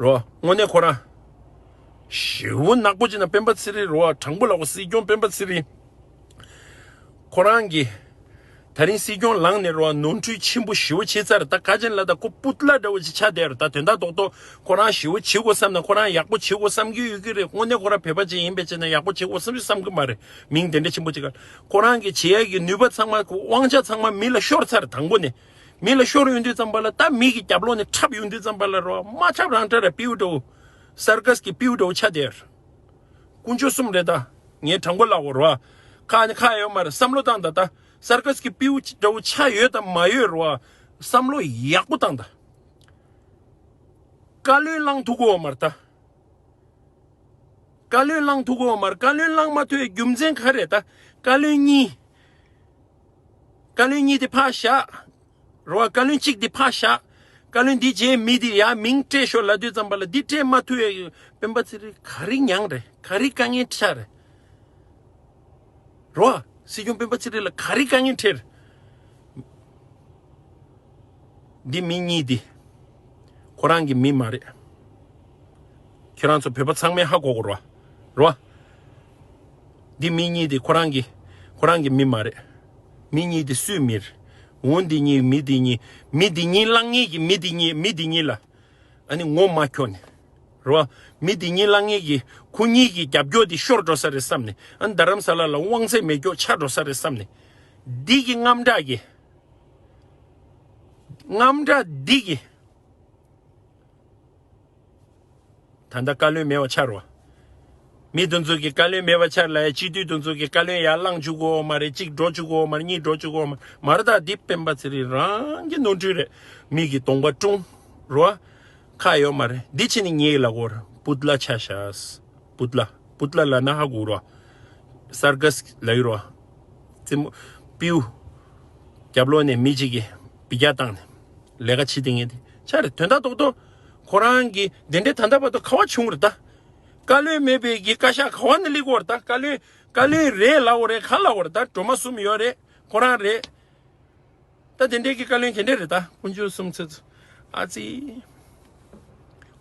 རོ། དངོས་གནས་ཁོ་རང་ཞེ་པོ་ནག་པོ་ཅིག་ན་སྤེན་པ་ཚེ་རིང་རོ། དྲང་པོ་ལབ་དགོས། སྲིད་སྐྱོང་སྤེན་པ་ཚེ་རིང་། ཁོ་རང་གིས་ད་རིང་སྲིད་སྐྱོང་ལངས་ནས་རོ། ནོར་འཁྲུལ་ཆེན་པོ་ཞེ་པོ་བྱས་ཚར། ད་ག་ཅན་ལ་ད་ཁོ་སྤུ་ཏ་ལ་འདྲ་བོ་ཅིག་ཆགས་བསྡད་རེད། ད་དོན་དག་རྡོག་རྡོག་ཁོ་རང་ཞེ་པོ་བྱེད་དགོས་བསམ་ན། ཁོ་རང་ཡག་པོ་བྱེད་དགོས་བསམ་གྱི་ཡོད་ཀྱི་རེད། དངོས་གནས་ཁོ་རང་བོད་པ་ཅིག་ཡིན་པའི་ཆ་ནས་ཡག་པོ་བྱེད་དགོས་བསམ་གྱི་བསམ་གྱི་མ་རེད། མིང་དེ་འདྲ་ཆེན་པོ་ཅིག་ག་ཁོ་རང་གིས་བྱེད་ཡ་གི་ནུས་པ་ཚང་མ། དབང་ཆ་ཚང་མ་མི་ལ་ཤོར་ཚར། དང་པོ་ནས་མི་ལ་ཤོར་ཡོང་དུས་ཙམ་པ་ལ། ད་མི་གི་རྒྱབ་ལོགས་ནས་འཁྲབ་ཡོང་དུས་ཙམ་པ་ལ་རོ། མ་འཁྲབ་རང་འཁྲབ་ར། སྤྲེའུ་འདྲ་བོ། སར་ཀ་སི་གི་སྤྲེའུ་འདྲ་བོ་ཆགས་བསྡད་རེད། དཀོན་མཆོག་གསུམ་རེད་ད། ངས་དྲང་པོ་ལབ་དགོས་རོ། ཁ་ནས་ཁ་ཡོད་མ་རེད། བསམ་བློ་བཏང་ད། ད་སར་ཀ་སི་གི་སྤྲེའུ་འདྲ་བོ་ཆགས་ཡོད་དམ་མ་ཡོད་རོ། བསམ་བློ་ཡག་པོ་བཏང་ད། བཀའ་བློན་བླང་ཐུབ་ཀྱི་ཡོད་མ་རེད་ད། བཀའ་བློན་བླང་ཐུབ་ཀྱི་ཡོད་མ་རེད། བཀའ་བློན་བླང་མ་ཐུབ་པའི་རྒྱུ་མཚན་ག་རེ་རེད་ད། བཀའ་བློན་གཉིས། བཀའ་བློན་གཉིས་དེ་ཕར་བཞག་རོ། བཀའ་བློན་གཅིག་དེ་ཕར་བཞག་བཀའ་བློན་འདི་རྗེས་མི་དེ་ཡར་མིང་སྤྲད་ཤོག་ལབ་དུས་ཙམ་པ་ལ། འདི་སྤྲད་མ་ཐུབ་ཡས་སྤེན་པ་ཚེ་རིང་ག་རེ་མྱངས་རེད། ག་རེ་དཀའ་ངལ་འཕྲད་རེད། རོ། སྲིད་སྐྱོང་སྤེན་པ་ཚེ་རིང་ལ་ག་རེ་དཀའ་ངལ་འཕྲད་རེད། འདི་མི་གཉིས་འདི་ཁོ་རང་གི་མི་མ་རེད། ཁྱེད་རང་ཚོ་བོད་པ་ཚང་མས་ཧ་གོ་དགོས་རོ། རོ། འདི་མི་གཉིས་འདི་ཁོ་རང་གི་ཁོ་རང་གི་མི་མ་རེད། མི་གཉིས་འདི་སུའི་མི་རེད། འོ་འདི་གཉིས། མི་འདི་གཉིས། མི་འདི་གཉིས་བླངས་ངེས་ཀྱི། མི་འདི་གཉིས། མི་འདི་གཉིས་ལ་ཨ་ནི་ངོ་མ་འཁྱོག་ནས་རོ། མི་འདི་གཉིས་བླངས་ངེས་ཀྱི། ཁོ་གཉིས་ཀྱི་རྒྱབ་སྐྱོར་འདི་ཤོར་འགྲོ་ས་རེད་བསམ་ནས། ཨ་ནི་རྡ་རམ་ས་ལ་ལ་དབང་ཚད་མེད་སྐྱོག་ཆགས་འགྲོ་ས་རེད་བསམ་ནས། འདི་གི་དངངས་སྐྲག་གི། དངངས་སྐྲག་འདི་གི། ད་ལྟ་བཀའ་བློན་མེད་པ་ཆགས་རོ། མི་དེ་ཚོ་གི་བཀའ་བློན་མེད་པ་ཆགས་ལ། སྤྱི་འཐུས་དེ་ཚོ་གི་བཀའ་བློན་ཡར་བླངས་བཅུག་གོ་མ་རེད། གཅིག་འགྲོ་བཅུག་གོ་མ་རེད། གཉིས་འགྲོ་བཅུག་གོ་མ་མ་རེད། ད་འདི་སྤེན་པ་ཚེ་རིང་རང་གི་ནོར་འཁྲུལ་རེད། མི་གི་གདོང་པ་བཀྲུངས་རོ། ཁ་ཡོད་མ་རེད། འདི་ཕྱི་ནས་ངའི་ལ་གོར་སྤུ་ཏ་ལ་ཆ་བཞག་སྤུ་ཏ་ལ། སྤུ་ཏ་ལ་ལབ་ན་ཧ་གོ་རོ། སར་ཀ་སི་ལབ་ཡོད་རོ། རྩེད་མོ། སྤྲེའུ། རྒྱབ་ལོགས་ནས་མི་གཅིག་གིས་འབུད་རྒྱག་བཏང་ནས་ལས་ཀ་བྱེད་བསྡད་མཁན་དེ་ཆ་རེད། དོན་དག་རྡོག་རྡོག་ཁོ་རང་གིས་དེ་འདྲའི་ད་ལྟ་བར་དུ་ག་བ་བྱུང་རེད་ད། བཀའ་བློན་མེད་པའི་གི་བཀའ་ཤག་ག་བ་ནས་སླེབས་ཀྱི་ཡོད་རེད་ད། བཀའ་བློན། བཀའ་བློན་རེད་ལབ་ཀྱི་ཡོད་རེད། ག་ལབ་ཀྱི་ཡོད་རེད་ད། སྒྲོལ་མ་གསུམ་ཡོད་རེད། ཁོ་རང་རེད། ད་དེ་འདྲའི་གི་བཀའ་བློན་ག་འདྲ་རེད་ད། དཀོན་མཆོག་གསུམ་ཚེ་ཚོ། ཨ་ཙི།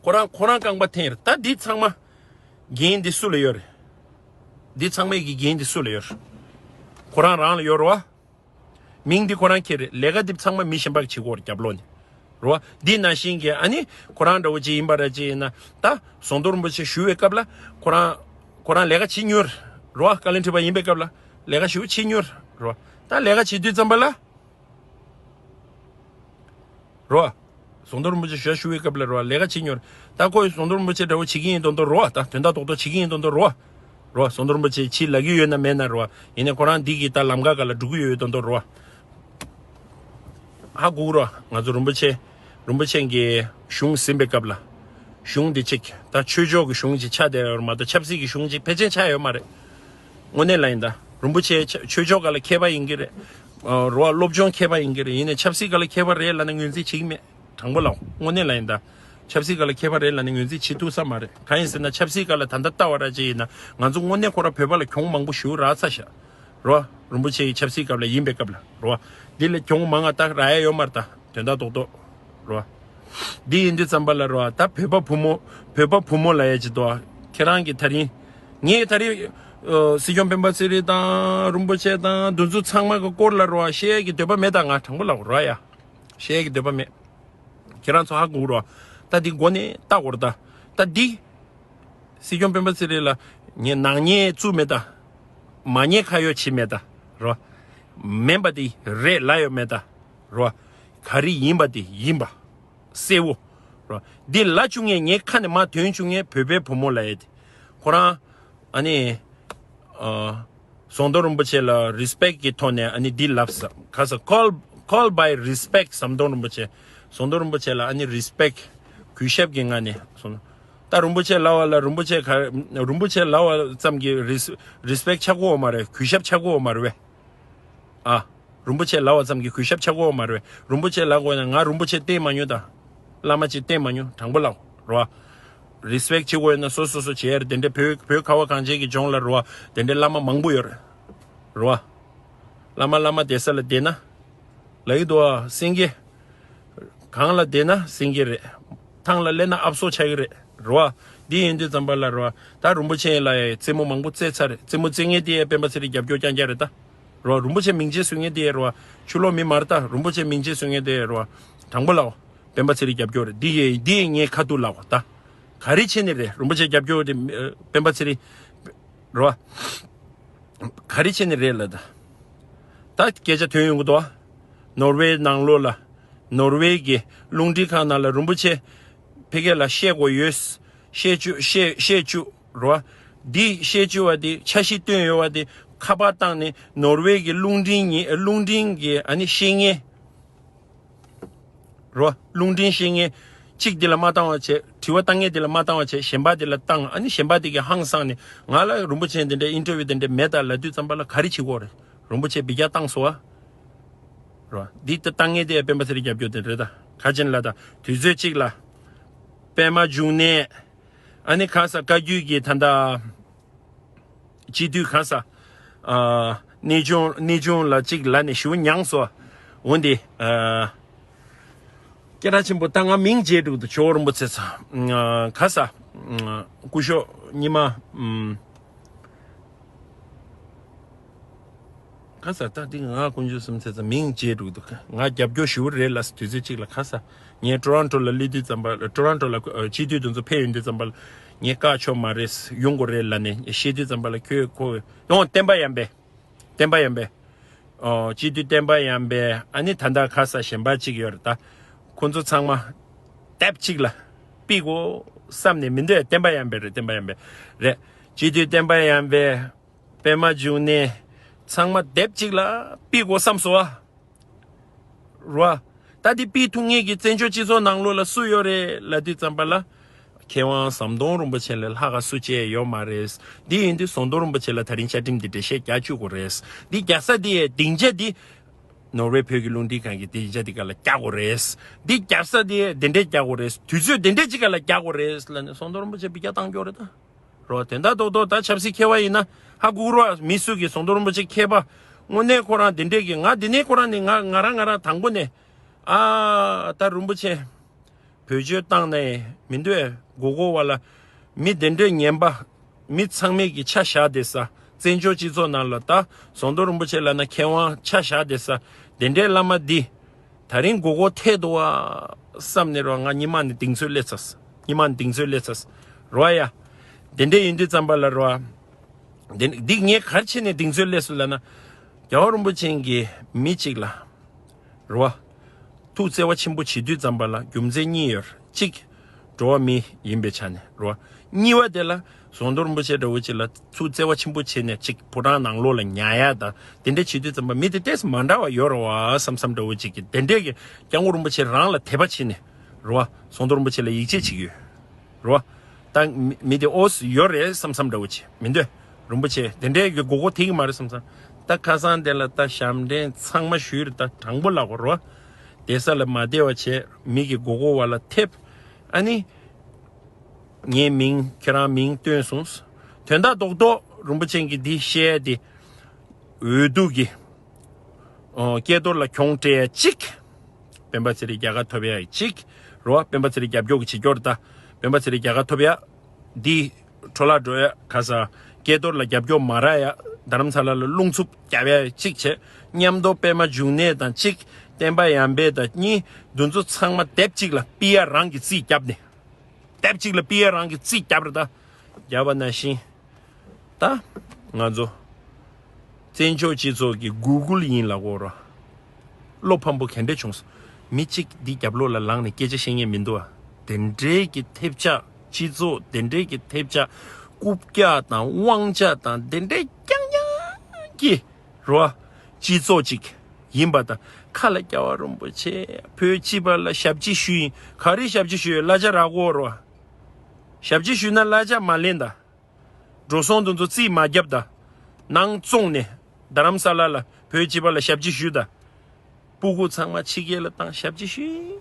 ཁོ་རང་ཁོ་རང་རྐང་པ་འཐེན་རེད་ད། འདི་ཚང་མ་འགན་འདི་སུ་ལ་ཡོད་རེད། འདི་ཚང་མའི་གི་འགན་འདི་སུ་ལ་ཡོད་རེད། ཁོ་རང་རང་ལ་ཡོད་རེད་བ། མིང་འདི་ཁོ་རང་ཁྱེར་རེད། ལས་ཀ་འདི་ཚང་མ་མི་གཞན་པ་གིས་བྱེད་ཀྱི་ཡོད་རེད། རྒྱབ་ལོགས་ནས། རེད་བ། འདི་ནང་བཞིན་གྱི་ཨ་ནི་ཁོ་རང་འདྲ་བོ་ཅིག་ཡིན་པ་ར་ཅིག་ཡིན་ན། ད་ཟོང་དོར་རིན་པོ་ཆེ་ཞུ་བའི་སྐབས་ལ་ཁོ་རང་ཁོ་རང་ལས་ཀ་བྱེད་མྱོང་རེད་བ། བཀའ་བློན་ཁྲི་པ་ཡིན་པའི་སྐབས་ལ་ལས་ཀ་ཞེ་པོ་བྱེད་མྱོང་རེད་བ། ད་ལས་ཀ་བྱེད་དུས་ཙམ་པ་ལ། རེད་བ། ཟོང་དོར་རིན་པོ་ཆེ་ཞུ་ཞུ་བའི་སྐབས་ལ་རེད་བ། ལས་ཀ་བྱེད་མྱོང་རེད། ད་ཁོས་ཟོང་དོར་རིན་པོ་ཆེ་འདྲ་བོ་བྱེད་ཀྱི་ཡིན་མདོག་མདོག་རེད་བ། ད་དོན་དག་རྡོག་རྡོག་བྱེད་ཀྱི་ཡིན་མདོག་མདོག་རེད་བ། རེད་བ། ཟོང་དོར་རིན་པོ་ཆེ་ཕྱིར་ལབ་ཀྱི་ཡོད་ན་མེད་ན་རེད་བ། ཡིན་ནའི་ཁོ་རང་འདི་གི་ད་ལམ་ཁ་སྒང་ལ་འགྲོ་གི་ཡོད་མདོག་མདོག་རེད་བ། ཧ་གོ་གི་རེད་བ། ང་ཚོ་རིན་པོ་ཆེ་རིན་པོ་ཆེ་གི་གཞུང་ཟིན་པའི་སྐབས་ལ། གཞུང་འདི་གཅིག་ད་ཆོས་ཕྱོགས་ཀྱི་གཞུང་གཅིག་ཆགས་བསྡད་ཡོད་མ་གཏོགས་ཆབ་སྲིད་ཀྱི་གཞུང་གཅིག་ཕལ་ཆེར་ཆགས་ཡོད་མ་རེད། དངོས་གནས་ལ་ཡིན་ད། རིན་པོ་ཆེ་ཆ་ཆོས་ཕྱོགས་སྒང་ལ་མཁས་པ་ཡིན་གྱི་རེད། ཨ། རེད་བ། སློབ་སྦྱོང་མཁས་པ་ཡིན་གྱི་རེད། ཡིན་ནའི་ཆབ་སྲིད་སྒང་ལ་མཁས་པ་རེད་ལབ་ནས་ངོས་འཛིན་བྱེད་ཀྱི་མེད། དྲང་པོ་ལབ། དངོས་གནས་ལ་ཡིན་ད། ཆབ་སྲིད་སྒང་ལ་མཁས་པ་རེད་ལབ་ནས་ངོས་འཛིན་བྱེད་ཐུབ་ས་མ་རེད། གང་ཡིན་ཟེར་ན་ཆབ་སྲིད་སྒང་ལ་ད་ལྟ་ལྟ་བ་ར་ཅིག་ཡིན་ན་ང་ཚོ་དངོས་གནས་ཁོ་རང་བོད་པ་ལ་གྱོང་མང་པོ་ཞེ་པོ་རག་ཚར་ཤག་རེད་བ། རིན་པོ་ཆེ་ཡི་ཆབ་སྲིད་སྐབས་ལ་ཡིན་པའི་སྐབས་ལ་རེད་བ། འདི་ལས་གྱོང་མང་ང་ད་རག་ཡ་ཡོད་མ་རེད་ད། དོན་དག་རྡོག་རྡོག་རེད་བ། འདི་ཡིན་དུས་ཙམ་པ་ལ་རེད་བ། ད་བོད་པ་བུ་མོ་བོད་པ་བུ་མོ་ལབ་ཡ་ཅིག་འདུག་ཁྱེད་རང་གིས་ད་རིང་། ངས་ད་རིང་། ཨ། སྲིད་སྐྱོང་སྤེན་པ་ཚེ་རིང་དང་རིན་པོ་ཆེ་དང་འདི་ཚོ་ཚང་མ་གི་སྐོར་ལ་རེད་བ། བཤད་ཡ་གི་འདོད་པ་མེད་ད། ང་དྲང་པོ་ལབ་རེད་བ་ཡ། བཤད་ཡ་གི་འདོད་པ་མེད། ཁྱེད་རང་ཚོ་ཧ་གོ་རོགས། ད་འདི་མགོ་ནས་བལྟ་དགོས་རེད་ད། ད་འདི། སྲིད་སྐྱོང་སྤེན་པ་ཚེ་རིང་ལ་ངས་ནག་ཉེས་བཙུགས་མེད་ད། མ་ཉེས་ཁ་གཡོག་བྱས་མེད་ད། རོ། མིན་པ་འདི་རེད་ལབ་ཡོད་མེད་ད། རོ། ག་རེ་ཡིན་པ་འདི་ཡིན་པ། གསལ་བོ། རོ། འདི་ལབ་བཅུག་མཁན་ངའི་ཁ་ནས་མར་ཐོན་བཅུག་མཁན་བོད་པའི་བུ་མོ་ལབ་ཡས་དེ། ཁོ་རང་། ཨ་ནི། ཨ། ཟམ་གདོང་རིན་པོ་ཆེ་ལ་རི་སི་པེག་གི་ཐོག་ནས་ཨ་ནི་འདི་ལབ་ས། ག་ས། call call by respect ཟམ་གདོང་རིན་པོ་ཆེ། ཟམ་གདོང་རིན་པོ་ཆེ་ལ་ཨ་ནི་རི་སི་པེག་གུས་ཞབས་ཀྱི་ངང་ནས་སོང་། ད་རིན་པོ་ཆེ་ལབ་པ་ལ་རིན་པོ་ཆེ་ག་རིན་པོ་ཆེ་ལབ་པ་ཙམ་གྱིས་རི་རི་སི་པེག་ཆགས་ཀྱི་ཡོད་མ་རེད། གུས་ཞབས་ཆགས་ཀྱི་ཡོད་མ་རེད་པས། ཨ། རིན་པོ་ཆེ་ལབ་པ་ཙམ་གྱིས་གུས་ཞབས་ཆགས་ཀྱི་ཡོད་མ་རེད་པས། རིན་པོ་ཆེ་ལབ་དགོས་ན་ང་རིན་པོ་ཆེ་བསྟེན་མ་མྱོང་ད། བླ་མ་ཅིག་བསྟེན་མ་མྱོང་། དྲང་པོ་ལབ་རོ། རི་སི་པེག་བྱེད་དགོས་ན་སོ་སོ་སོ་བྱེད་ཡ་རེད། དེ་འདྲའི་བོད་བོད་ཁ་བ་གངས་ཅན་གྱི་ལྗོངས་ལ་རོ། དེ་འདྲའི་བླ་མ་མང་པོ་ཡོད་རེད། རོ། བླ་མ་བླ་མ་བསྡད་ས་ལ་བསྡད་ན། ལ་ཡི་དོ་སེང་གེ། གངས་ལ་བསྡད་ན་སེང་གེ་རེད། ཐང་ལ་སླེབས་ན་ཨབ་སོ་ཆགས་ཀྱི་རེད། རོ། འདི་ཡིན་དུས་ཙམ་པ་ལ་རོ། ད་རིན་པོ་ཆེ་ལ་རྩེད་མོ་མང་པོ་རྩེས་ཚར་རེད། རྩེད་མོ་རྩེ་མཁན་དེ་ཡང་སྤེན་པ་ཚེ་རིང་རྒྱབ་སྐྱོར་རྐྱང་རྐྱང་རེད་ད། རོ། རིན་པོ་ཆེ་མིང་ཆེ་བཟོ་མཁན་དེ་ཡང་རོ། ཕྱི་ལོགས་མི་མ་རེད་ད། རིན་པོ་ཆེ་མིང་ཆེ་བཟོ་མཁན་དེ་ཡང་རོ། དྲང་པོ་ལབ། སྤེན་པ་ཚེ་རིང་རྒྱབ་སྐྱོར་རེད། འདི་ཡེ་འདི་ཡེ་ངས་ཁ་ཐུག་ལབ་ད། ག་རེ་བྱས་ནས་རེད། རིན་པོ་ཆེ་རྒྱབ་སྐྱོར་དེ་སྤེན་པ་ཚེ་རིང་། རོ། ག་རེ་བྱས་ནས་རེད་ལབ་ད། ད་སྐད་ཆ་ཐོན་ཡོང་གི་འདུག་ནོར་ཝེ་ནང་ལོགས་ལ། ནོར་ཝེ་གི་རླུང་འཕྲིན་ཁང་ནང་ལ་རིན་པོ་ཆེ་ཕ་གི་ལ་བཤད་དགོས་ཡོད། བཤད་བཅུག་བཤད་བཤད་བཅུག་རོ། འདི་བཤད་བཅུག་པ་དེ་འཆར་གཞི་བཏོན་ཡོད་པ་དེ་ཁ་པར་བཏང་ནས་ནོར་ཝེ་གི་རླུང་འཕྲིན་ཉི་རླུང་འཕྲིན་གི་ཨ་ནི་བཤད་མཁན་རོ། རླུང་འཕྲིན་བཤད་མཁན་གཅིག་དེ་ལ་མ་བཏང་བ་བྱས། དྲི་བ་བཏང་མཁན་དེ་ལ་མ་བཏང་བ་བྱས། གཞན་པ་དེ་ལ་བཏང་། ཨ་ནི་གཞན་པ་དེ་གི་ཧང་སངས་ནས་ང་ལ་རིན་པོ་ཆེ་འདི་འདྲའི་ཨིན་ཊར་བིའུ་དེ་འདྲ་མེད་ད་ལབ་དུས་ཙམ་པ་ལ་ག་རེ་བྱེད་དགོས་རེད། རིན་པོ་ཆེ་འབུད་རྒྱག་བཏང་སོང་བ། རོ། འདི་ལྟ་བཏང་མཁན་དེ་སྤེན་པ་ཚེ་རིང་རྒྱབ་སྐྱོར་དེ་རེད་ད། ག་ཅན་ལ་ད་དུས་ཚོད་གཅིག་ལ། པད་མ་འབྱུང་གནས། ཨ་ནི་ག་ས་བཀའ་བརྒྱུད་ཀྱི་ད་ལྟ་སྤྱི་འཐུས་ག་ས། ཨ། གནས་ཆུང་གནས་ཆུང་ལ་གཅིག་ལ་ནས་ཞུ་མྱངས་སོ། འོན་ཏེ། ཨ། སྐད་གྲགས་ཆེན་པོ་ད་ང་མིང་བརྗེད་འགྲོ་གི་འདུག་ཇོ་བོ་རིན་པོ་ཆེ་ཚ། ཨ། ག་ས། ཨ། སྐུ་ཞབས་རྙིང་མ། ཨམ། ག་ས་ད་འདི་ང་དཀོན་མཆོག་གསུམ་ཚེ་ཚ་མིང་བརྗེད་འགྲོ་གི་འདུག་ང་རྒྱབ་སྐྱོར་ཞུ་རེད་ལ་དུས་ཚོད་གཅིག་ལ་ག་ས། ངས་ཊོ་རོན་ཊོ་ལ་སླེབས་དུས་ཙམ་པ་ལ། ཊོ་རོན་ཊོ་ལ་སྤྱི་འཐུས་དེ་ཚོ་ཕེབས་ཡོང་དུས་ཙམ་པ་ལ། ངས་བཀག་ཆོག་མ་རེད། ཡོང་དགོས་རེད་ལབ་ནས་བཤད་དུས་ཙམ་པ་ལ་ཁྱོད་ཁོ་ཡོང་བསྟན་པ་ཡམ་པས། བསྟན་པ་ཡམ་པས། ཨོ། སྤྱི་འཐུས་བསྟན་པ་ཡམ་པས། ཨ་ནི་ད་ལྟ་ག་ས་གཞན་པ་གཅིག་ཡོད་རེད་ད། ཁོ་ཚོ་ཚང་མ་དེབ་གཅིག་ལ་ཕུད་དགོས་བསམ་ནས་མི་འདོད། བསྟན་པ་ཡམ་པས་རེད། བསྟན་པ་ཡམ་པས་རེད། སྤྱི་འཐུས་བསྟན་པ་ཡམ་པས། པད་མ་འབྱུང་གནས། ཚང་མ་དེབ་གཅིག་ལ་ཕུད་དགོས་བསམ་སོང་བ། རོ། ད་འདི་ཕུད་ཐུབ་མཁན་གྱི་བཙན་བྱོལ་སྤྱི་ཚོགས་ནང་ལོགས་ལ་སུ་ཡོད་རེད་ལབ་དུས་ཙམ་པ་ལ། མཁས་དབང་ཟམ་གདོང་རིན་པོ་ཆེ་ལས་ལྷག་ག་སུ་གཅིག་ཡོད་མ་རེད། འདི་ཡིན་དུས་ཟམ་གདོང་རིན་པོ་ཆེ་ལ་ད་རིང་བཅའ་ཁྲིམས་འདི་འགྲེལ་བཤད་རྒྱག་བཅུག་དགོས་རེད། འདི་རྒྱག་ས་འདི་སྡིངས་ཆ་འདི། ནོར་ཝེ་བོད་ཀྱི་རླུང་འཕྲིན་ཁང་གི་སྡིངས་ཆ་འདི་ག་ལ་རྒྱག་དགོས་རེད། འདི་རྒྱག་ས་འདི་འདི་འདྲས་རྒྱག་དགོས་རེད། དུས་ཚོད་འདི་འདྲས་ཅིག་ག་ལ་རྒྱག་དགོས་རེད་ལབ་ནས་ཟམ་གདོང་རིན་པོ་ཆེ་འབུད་རྒྱག་བཏང་རྒྱུ་རེད་ད། རོ། དོན་དག་རྡོག་རྡོག་ད་ཆབ་སྲིད་མཁས་པ་ཡིན་ན་ཧ་གོ་རོ། མི་སུ་གིས་ཟམ་གདོང་རིན་པོ་ཆེ་མཁས་པ། དངོས་གནས་ཁོ་རང་དེ་འདྲས་ཀྱི་ང་དེ་ནས་ཁོ་རང་ནི་ང་ང་རང་ང་རང་དང་པོ་ནས། ཨ། ད་རིན་པོ་ཆེ་བེད་སྤྱོད་བཏང་ནས་མི་འདོད་མགོ་སྐོར་བ་ལ། མི་དེ་འདྲས་ངན་པ། མི་ཚང་མས་ཀྱི་ཆ་བཞག་བསྡད་ས། བཙན་བྱོལ་སྤྱི་ཚོགས་ནང་ལ་ད་ཟམ་གདོང་རིན་པོ་ཆེ་ལབ་ན་མཁས་དབང་ཆ་བཞག་བསྡད་ས། དེ་འདྲས་བླ་མ་འདི། ད་རིང་མགོ་སྐོར་ཐེབས་འདུག་བ་བསམ་ནས་རོ། ང་ཉི་མ་ནས་གདེང་ཚོད་སླེབས་ཚར། ཉི་མ་ནས་གདེང་ཚོད་སླེབས་ཚར་རོ་ཡ། དེ་འདྲ་ཡིན་དུས་ཙམ་པ་ལ་རོ། འདི་འདི་ངས་ག་རེ་བྱས་ནས་གདེང་ཚོད་སླེབས་སོང་ལབ་ན། རྒྱལ་བ་རིན་པོ་ཆེ་གིས་མི་གཅིག་ལ་རོ། ཐུགས་བརྩེ་བ་ཆེན་པོ་བྱེད་དུས་ཙམ་པ་ལ་རྒྱུ་མཚན་གཉིས་ཡོད། གཅིག་འགྲོ་བ་མི་ཡིན་པའི་ཆ་ནས་རོ། གཉིས་པ་དེ་ལ་ཟམ་གདོང་རིན་པོ་ཆེ་འདྲ་བོ་ཅིག་ལ་ཐུགས་བརྩེ་བ་ཆེན་པོ་བྱས་ནས་གཅིག་ཕོ་བྲང་ནང་ལོགས་ལ་ཉར་ཡ་དང་དེ་འདྲ་བྱེད་དུས་ཙམ་པ་མི་དེ་ཏོག་ཙམ་མ་འདྲ་བ་ཡོད་རེད་བ་བསམ་བསམ་འདྲ་བོ་ཅིག་གི་དེ་འདྲས་ཀྱི་སྐྱབས་མགོན་རིན་པོ་ཆེ་རང་ལ་དད་པ་བྱས་ནས་རོ། ཟམ་གདོང་རིན་པོ་ཆེ་ལ་ཡིད་ཆེས་བྱེད་ཀྱི་ཡོད་རོ། ད་མི་མི་དེ་ཨོ་སི་ཡོད་རེད་བསམ་བསམ་འདྲ་བོ་ཅིག་མི་འདོད། རིན་པོ་ཆེ་དེ་འདྲས་ཀྱི་མགོ་སྐོར་ཐེབས་ཀྱི་མ་རེད་བསམ་བསམ། ད་ཁ་སང་དེ་ལ་ད་ཞབས་འདྲེན་ཚང་མ་ཞུས་རེད། ད་དྲང་པོ་ལབ་དགོས་རོ། བསྡད་ས་ལ་མ་བསྡད་པ་བྱས་མི་གི་མགོ་སྐོར་བ་ལ་ཐེབས། ཨ་ནི། ངའི་མིང་ཁྱེད་རང་མིང་བཏོན་སོང་། དོན་དག་རྡོག་རྡོག་རིན་པོ་ཆེ་གིས་འདི་བཤད་དེ། འོས་བསྡུ་གི་ཨོ། སྐལ་རྡོར་ལ་གྱོང་སྤྲད་ཡ་གཅིག་སྤེན་པ་ཚེ་རིང་རྒྱལ་ཁ་ཐོབ་ཡ་གཅིག་རོ། སྤེན་པ་ཚེ་རིང་རྒྱབ་སྐྱོར་གྱི་བྱེད་སྐྱོར་ད། སྤེན་པ་ཚེ་རིང་རྒྱལ་ཁ་ཐོབ་ཡ། འདི་འཕྲོ་བརླག་འགྲོ་ཡ་ག་ས། སྐལ་རྡོར་ལ་རྒྱབ་སྐྱོར་མ་རག་ཡ། རྡ་རམ་ས་ལ་ལ་རླུང་འཚུབ་རྒྱབ་ཡ་གཅིག་བྱས། མཉམ་དུ་པད་མ་འབྱུང་གནས་དང་གཅིག་བསྟན་པ་ཡར་འཕེལ་དང་གཉིས། འདི་ཚོ་ཚང་མ་དེབ་གཅིག་ལ་པི་ཡ་རང་གི་རྩིས་བརྒྱབ་ནས། དེབ་གཅིག་ལ་པི་ཡ་རང་གི་རྩིས་བརྒྱབ་རེད་ད། བརྒྱབ་པ་ནང་བཞིན། ད། ང་ཚོ། བཙན་བྱོལ་སྤྱི་ཚོགས་ཀྱི་གུ་གུལ་ཡིན་ལབ་དགོས་ར། བློ་ཕམ་པོ་ག་འདྲས་བྱུང་སོང་། མི་གཅིག་འདི་རྒྱབ་ལོགས་ལ་ལངས་ནས་སྐད་ཆ་བཤད་མཁན་མི་འདུག་ཨ། དེ་འདྲའི་གི་ཐེབས་ཆག་སྤྱི་ཚོགས་དེ་འདྲའི་གི་ཐེབས་ཆག་རྐུབ་བཀྱག་དང་དབང་ཆ་དང་དེ་འདྲའི་རྐྱང་རྐྱང་གི་རོ། སྤྱི་ཚོགས་ཅིག་ཡིན་པ་དང་ཁ་ལ་རྒྱལ་བ་རིན་པོ་ཆེ་བོད་སྤྱི་པ་ལ་ཞབས་ཕྱི་ཞུ་ཡིན། ག་རེ་ཞབས་ཕྱི་ཞུ་ཡིན་གླ་ཆ་རག་གོ་རོ། ཞབས་ཕྱི་ཞུས་ན་གླ་ཆ་མ་ལེན་ད། འགྲོ་སོང་དེ་ཚོ་རྩིས་མ་བརྒྱབ་ད། ནང་བཙོངས་ནས་རྡ་རམ་ས་ལ་ལ་བོད་སྤྱི་པ་ལ་ཞབས་ཕྱི་ཞུས་ད། སྤུ་གུ་ཚང་མ་ཕྱི་རྒྱལ་ལ་བཏང་ཞབས་ཕྱི་ཞུས།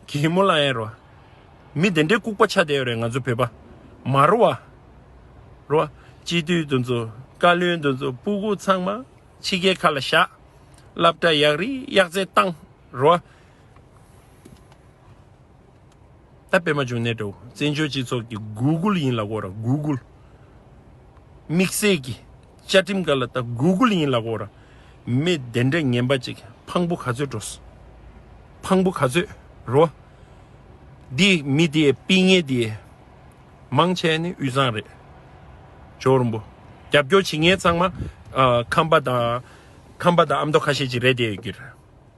གད་མོ་ལངས་ཡ་རོ། མི་དེ་འདྲའི་ལྐུགས་པ་ཆགས་བསྡད་ཡོད་རེད་ང་ཚོ་བོད་པ། མ་རོ་བ། རོ། སྤྱི་འཐུས་དེ་ཚོ་བཀའ་བློན་དེ་ཚོ་སྤུ་གུ་ཚང་མ་ཕྱི་རྒྱལ་ཁ་ལ་བཞག་སློབ་གྲྭ་ཡག་རི་ཡག་རྩེ་བཏང་། རོ། ད་པད་མ་འབྱུང་གནས་འདྲ་བོ་བཙན་བྱོལ་སྤྱི་ཚོགས་ཀྱི་གུ་གུལ་ཡིན་ལབ་དགོས་ར་གུ་གུལ། དམིགས་བསལ་གྱི་བཅའ་ཁྲིམས་སྒང་ལ་ད་གུ་གུལ་ཡིན་ལབ་དགོས་ར། མི་དེ་འདྲ་ངན་པ་ཅིག་ཕངས་པོ་ག་ཚོད་འགྲོ་སོང་། ཕངས་པོ་ག་ཚོད་རོ། འདི་མི་དེ་ཕིགས་ཉེ་དེ་མང་ཆེ་ནི་དབུས་གཙང་རེད། ཇོ་རིན་པོ། རྒྱབ་སྐྱོར་བྱེད་མཁན་ཚང་མ་ཨ། ཁམས་པ་དང་ཁམས་པ་དང་ཨ་མདོ་ཁ་ཤས་ཅིག་རེད་བསྡད་ཡོད་ཀྱི་རེད།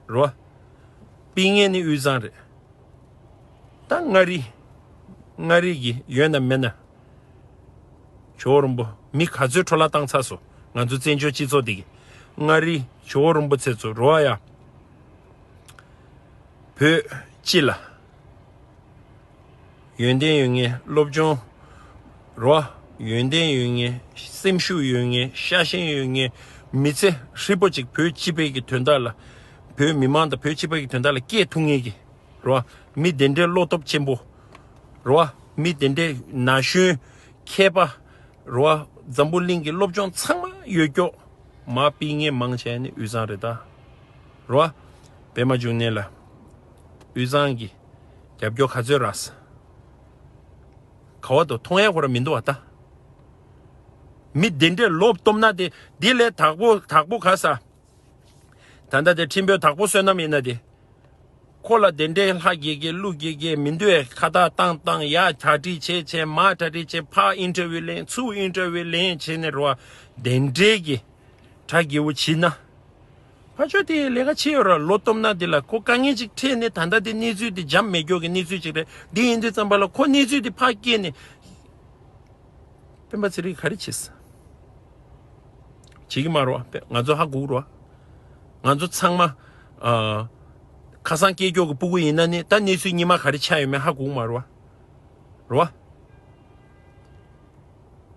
རོ། ཕིགས་ཉེ་ནི་དབུས་གཙང་རེད། ད་མངའ་རིས། མངའ་རིས་ཀྱི་ཡོད་ན་མེད་ན། ཇོ་རིན་པོ་མི་ག་ཚོད་འཕྲོ་བརླག་བཏང་ཚར་སོང་ང་ཚོ་བཙན་བྱོལ་སྤྱི་ཚོགས་འདི་གི། མངའ་རིས་ཇོ་རིན་པོ་ཆེ་ཚོ་རོ་ཡ། བོད་སྤྱི་ལ། ཡོན་ཏན་ཡོད་མཁན་སློབ་སྦྱོང་། རོ། ཡོན་ཏན་ཡོད་མཁན་སེམས་ཤུགས་ཡོད་མཁན་ཤ་ཞེན་ཡོད་མཁན་མི་ཚེ་ཧྲིལ་པོ་ཅིག་བོད་སྤྱི་པའི་གི་དོན་དག་ལ། བོད་མི་མང་དང་བོད་སྤྱི་པའི་གི་དོན་དག་ལ་སྐྱེལ་ཐུབ་མཁན་གི། རོ། མི་དེ་འདྲའི་བློ་སྟོབས་ཆེན་པོ། རོ། མི་དེ་འདྲའི་ན་གཞོན་མཁས་པ། རོ། འཛམ་བུ་གླིང་གི་སློབ་སྦྱོང་ཚང་མ་ཡོད་ཀྱོག་མ་ཕིགས་ཉེ་མང་ཆེ་ནི་དབུས་གཙང་རེད་ད། རོ། པད་མ་འབྱུང་གནས་ལ། དབུས་གཙང་གི་རྒྱབ་སྐྱོར་ག་ཚོད་རག་ས། ག་བ་དུ་མཐོང་ཡ་ཁོ་ར་མི་འདུག་བ་ད། མི་དེ་འདྲའི་ལོབ་སྟོབས་ན་དེ་འདི་ལས་དག་པོ་དག་པོ་ག་ས། ད་ལྟ་དེ་ཁྲིམས་དཔོན་དག་པོ་བསོད་ནམས་ཡིན་ན་དེ། ཁོ་ལ་དེ་འདྲའི་ལྷ་དགྱེས་དགྱེས་ཀླུ་དགྱེས་དགྱེས་མི་འདུག་ཨེ། ཁ་བཏགས་བཏང་བཏང་ཡ་གྲ་སྒྲིག་བྱས་བྱས་མ་གྲ་སྒྲིག་བྱས་ཕ་ཨིན་ཊར་བིའུ་ལེན་ཚུར་ཨིན་ཊར་བིའུ་ལེན་བྱས་ནས་རོ། དེ་འདྲའི་གི་གྲ་རྒྱས་པོ་བྱེད་ན། ཕ་ཆོས་དེ་ལས་ཀ་བྱེད་ཡོད་ར་ལོ་སྟོབས་ན་དེ་ལ་ཁོ་དཀའ་ངལ་ཅིག་འཕྲད་ནས་ད་ལྟ་དེ་གནས་ཚུལ་དེ་འཇམ་མེ་སྒྱོགས་ཀྱི་གནས་ཚུལ་ཅིག་རེད། འདི་ཡིན་དུས་ཙམ་པ་ལ་ཁོ་གནས་ཚུལ་དེ་ཕ་སྐྱེས་ནས། སྤེན་པ་ཚེ་རིང་ག་རེ་བྱེད་ས། བྱེད་ཀྱི་མ་རོ། ང་ཚོ་ཧ་གོ་རོ། ང་ཚོ་ཚང་མ། ཨ། ཁ་སང་སྐྱེས་སྐྱོག་གི་སྤུ་གུ་ཡིན་ན་ནི་ད་གནས་ཚུལ་ཉི་མ་ག་རེ་ཆགས་ཡོད་མེད་ཧ་གོ་མ་རོ། རོ།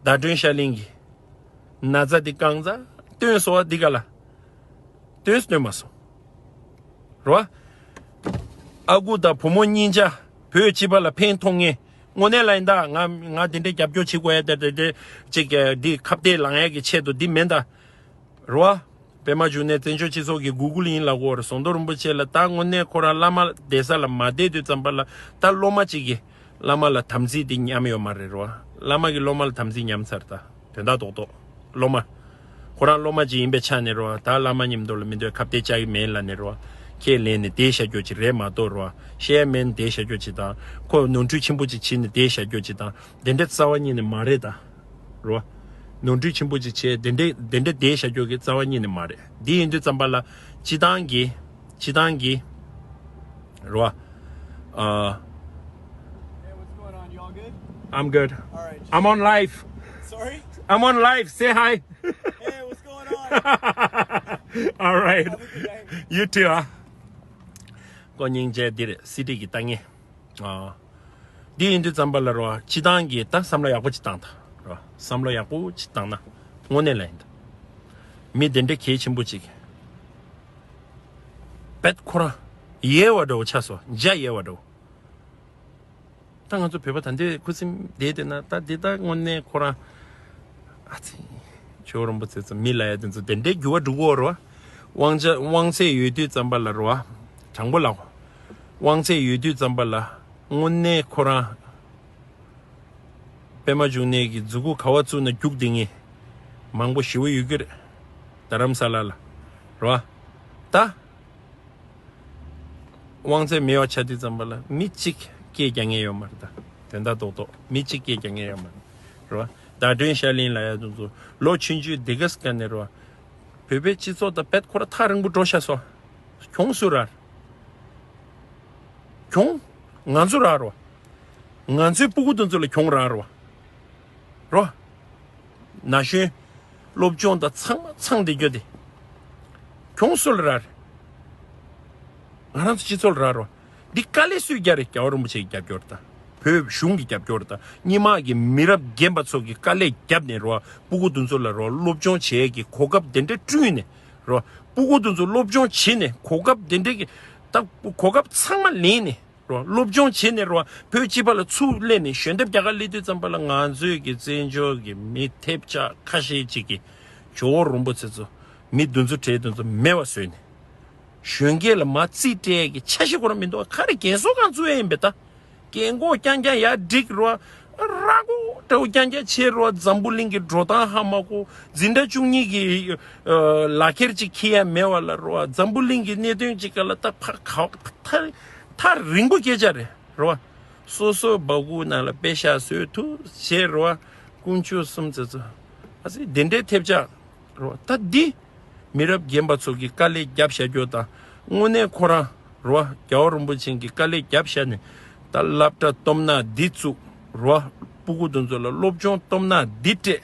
ཟླ་སྒྲོན་ཤར་གླིང་གི། ན་ཚ་འདི་རྐང་ཚ་སྟོན་སོ་བ་འདི་ག་ལ། སྟོན་སྟོན་མ་སོང་། རོ། ཨ་ཁུ་དང་བུ་མོ་གཉིས་ཆ་བོད་སྤྱི་པ་ལ་ཕན་ཐོགས་ངེས། དངོས་གནས་ལ་ཡིན་ད་ང་ང་དེ་འདྲའི་རྒྱབ་སྐྱོར་བྱེད་དགོས་ཡ་དེ་དེ་དེ་ཅིག་འདི་ཁ་གཏད་ལངས་ཡ་གི་ཆེད་དུ་འདི་མིན་ད། རོ། པད་མ་འབྱུང་གནས་བཙན་བྱོལ་སྤྱི་ཚོགས་ཀྱི་གུ་གུལ་ཡིན་ལབ་དགོས་རེད། ཟམ་གདོང་རིན་པོ་ཆེ་ལ་ད་དངོས་གནས་ཁོ་རང་བླ་མ་བསྡད་ས་ལ་མ་བསྡད་དུས་ཙམ་པ་ལ་ད་སློབ་མ་ཅིག་གིས་བླ་མ་ལ་དམ་ཚིག་འདི་ཉམས་ཡོད་མ་རེད་རོ། བླ་མ་གིས་སློབ་མ་ལ་དམ་ཚིག་ཉམས་ཚར་ད་དོན་དག་རྡོག་རྡོག་སློབ་མ། ཁོ་རང་སློབ་མ་ཅིག་ཡིན་པའི་ཆ་ནས་རོ། ད་བླ་མ་མཉམ་དུ་ལ་མི་འདོད་ཁ་གཏད་བཅག་གི་མེད་ལབ་ནས་རོ། ཁས་ལེན་ནས་བསྡད་བཞག་རྒྱུ་ཅིག་རེད་མ་གཏོགས་རོ། བཤད་མེད་བསྡད་བཞག་རྒྱུ་ཅིག་དང་། ཁོ་ནོར་འཁྲུལ་ཆེན་པོ་ཅིག་བྱས་ནས་བསྡད་བཞག་རྒྱུ་ཅིག་དང་། དེ་འདྲ་རྩ་བ་ཉིད་ནས་མ་རེད་ད། རོ། ནོར་འཁྲུལ་ཆེན་པོ་ཅིག་བྱས་དེ་འདྲ་དེ་འདྲ་བསྡད་བཞག་རྒྱུ་གི་རྩ་བ་ཉིད་ནས་མ་རེད། འདི་ཡིན་དུས་ཙམ་པ་ལ་སྤྱི་བཏང་གི་སྤྱི་བཏང་གི་རོ། ཨ། What's going on? Y'all good? I'm good. All right. I'm on live. Sorry? I'm on live. Say hi. Hey, what's going on? All right. Have a good night. You too. ཨ། ཀོ་སྙིང་རྗེ། འདི་རེད། སི་ཊི་གི་ལྟ་ངན། ཨ། འདི་ཡིན་དུས་ཙམ་པ་ལ་རོ། སྤྱི་བཏང་གི་ད་བསམ་བློ་ཡག་པོ་ཅིག་བཏང་དང་། རོ། བསམ་བློ་ཡག་པོ་ཅིག་བཏང་ན། དངོས་གནས་ལ་ཡིན་ད། མི་དེ་འདྲ་གལ་ཆེན་པོ་ཅིག་བེད་ཁོ་རང་ཡལ་བ་འདྲ་བོ་ཆགས་སོང་། འཇའ་ཡལ་བ་འདྲ་བོ། ད་ང་ཚོ་བོད་པ་ད་འདི་ཁུ་སིམ་བསྡད་བསྡད་ན། ད་འདི་ད་དངོས་གནས་ཁོ་རང་ཨ་ཙི། ཇོ་བོ་རིན་པོ་ཆེ་ཚོ་མི་ལ་ཡ་དེ་ཚོ་དེ་འདྲའི་འགྱུར་བ་འགྲོ་གི་ཡོད་རེད་བ། དབང་ཆ་དབང་ཚད་ཡོད་དུས་ཙམ་པ་ལ་རེད་བ། དྲང་པོ་ལབ། དབང་ཚད་ཡོད་དུས་ཙམ་པ་ལ་དངོས་གནས་ཁོ་རང་པད་མ་འབྱུང་གནས་ཀྱི་མཛུ་གུ་ག་བ་བཙུགས་ན་རྒྱུག་བསྡད་མཁན་མང་པོ་ཞེ་པོ་ཡོད་ཀྱི་རེད། རྡ་རམ་ས་ལ་ལ་རེད་བ། ད། དབང་ཚད་མེད་པ་ཆགས་དུས་ཙམ་པ་ལ་མི་གཅིག་སྐད་རྒྱག་མཁན་ཡོད་མ་རེད་ད། དོན་དག་རྡོག་རྡོག་མི་གཅིག་སྐད་རྒྱག་མཁན་ཡོད་མ་རེད། རེད་བ། ཟླ་སྒྲོན་ཤར་གླིང་ལ་ཡ་དེ་ཚོ་ལོ་ཆུང་ཆུང་དེ་ག་ས་ག་ནས་རེད་བ། བོད་པའི་སྤྱི་ཚོགས་དང་བེད་ཁོ་ར་ཐག་རིང་པོ་འགྲོ་ཤག་སོ། གྱོང་སུ་རག་གྱོང་ང་ཚོ་རག་རེད་བ། ང་ཚོའི་སྤུ་གུ་དེ་ཚོ་ལ་གྱོང་རག་རེད་བ། རོ། ན་གཞོན་སློབ་སྦྱོང་དང་ཚང་མ་ཚང་བསྡད་རྒྱུ་དེ་གྱོང་སུ་ལ་རག་རེད། ང་རང་ཚོ་སྤྱི་ཚོགས་ལ་རག་རོ། འདི་དཀའ་ལས་སུས་རྒྱག་རེད། རྒྱལ་བ་རིན་པོ་ཆེ་གིས་རྒྱབ་སྐྱོར་དང་། བོད་གཞུང་གིས་རྒྱབ་སྐྱོར་དང་། སྔོན་མ་གི་མི་རབས་རྒན་པ་ཚོ་གིས་དཀའ་ལས་བརྒྱབ་ནས་རོ། སྤུ་གུ་དེ་ཚོ་ལ་རོ། སློབ་སྦྱོང་བྱེད་ཡས་ཀྱི་གོ་སྐབས་དེ་འདྲ་བསྐྲུན་ནས་རོ། སྤུ་གུ་དེ་ཚོ་སློབ་སྦྱོང་བྱེད་ནས་གོ་སྐབས་དེ་འདྲ་གི་ད་གོ་སྐབས་ཚང་མ་ལེན་ནས། རོ། སློབ་སྦྱོང་བྱེད་ནས་རོ། བོད་སྤྱི་པ་ལ་ཚུར་སླེབས་ནས་ཞལ་འདེབས་རྒྱག་ག་སླེབས་དུས་ཙམ་པ་ལ་ང་ཚོའི་གི་བཙན་བྱོལ་གི་མི་ཐེབས་ཆག་ཁ་ཤས་ཅིག་གིས་ཇོ་བོ་རིན་པོ་ཆེ་ཚོ་མི་འདི་ཚོ་གྲས་འདི་ཚོ་མེད་པ་བཟོས་ནས། གཞོན་སྐྱེས་ལ་མར་རྩིས་སྤྲད་ཀྱི་འཆར་གཞི་ཁོ་རང་མི་འདུག་ག་ག་རེ་རྒན་གསོ་ཁང་བཙུགས་ཡ་ཡིན་པས་ད། རྒན་གོག་རྐྱང་རྐྱང་ཡར་བསྒྲིགས་རོ། ར་གོ་འདྲ་བོ་རྐྱང་རྐྱང་བྱས་རོ། འཛམ་བུ་གླིང་གི་འགྲོ་སྟངས་ཧ་མ་གོ། འཛིན་གྲྭ་བཅུ་གཉིས་ཀྱི་ལག་ཁྱེར་ཅིག་འཁྱེར་ཡ་མེད་པ་ལ་རོ། འཛམ་བུ་གླིང་གི་གནད་དོན་ཅིག་ག་ལ་ད་ཕ་ག་ཐག་ཐག་རིང་པོ་སྐད་ཆ་རེད་རོ། སོ་སོ་སྦ་ཁུག་ནང་ལ་པེ་ཤག་བཟོས་ཐུབ་བྱས་རོ། དཀོན་མཆོག་གསུམ་ཚེ་ཚོ། ཨ་ཙི་དེ་འདྲའི་ཐེབས་ཆག་རོ། ད་འདི་མི་རབས་རྒན་པ་ཚོ་གིས་དཀའ་ལས་བརྒྱབ་བཞག་རྒྱུ་དང་། དངོས་གནས་ཁོ་རང་རོ། རྒྱལ་བ་རིན་པོ་ཆེ་གིས་དཀའ་ལས་བརྒྱབ་བཞག་ནས་ད་སློབ་གྲྭ་སྟོབས་ན་འདི་བཙུགས་རོ། སྤུ་གུ་དེ་ཚོ་ལ་སློབ་སྦྱོང་སྟོབས་ན་འདི་སྤྲད།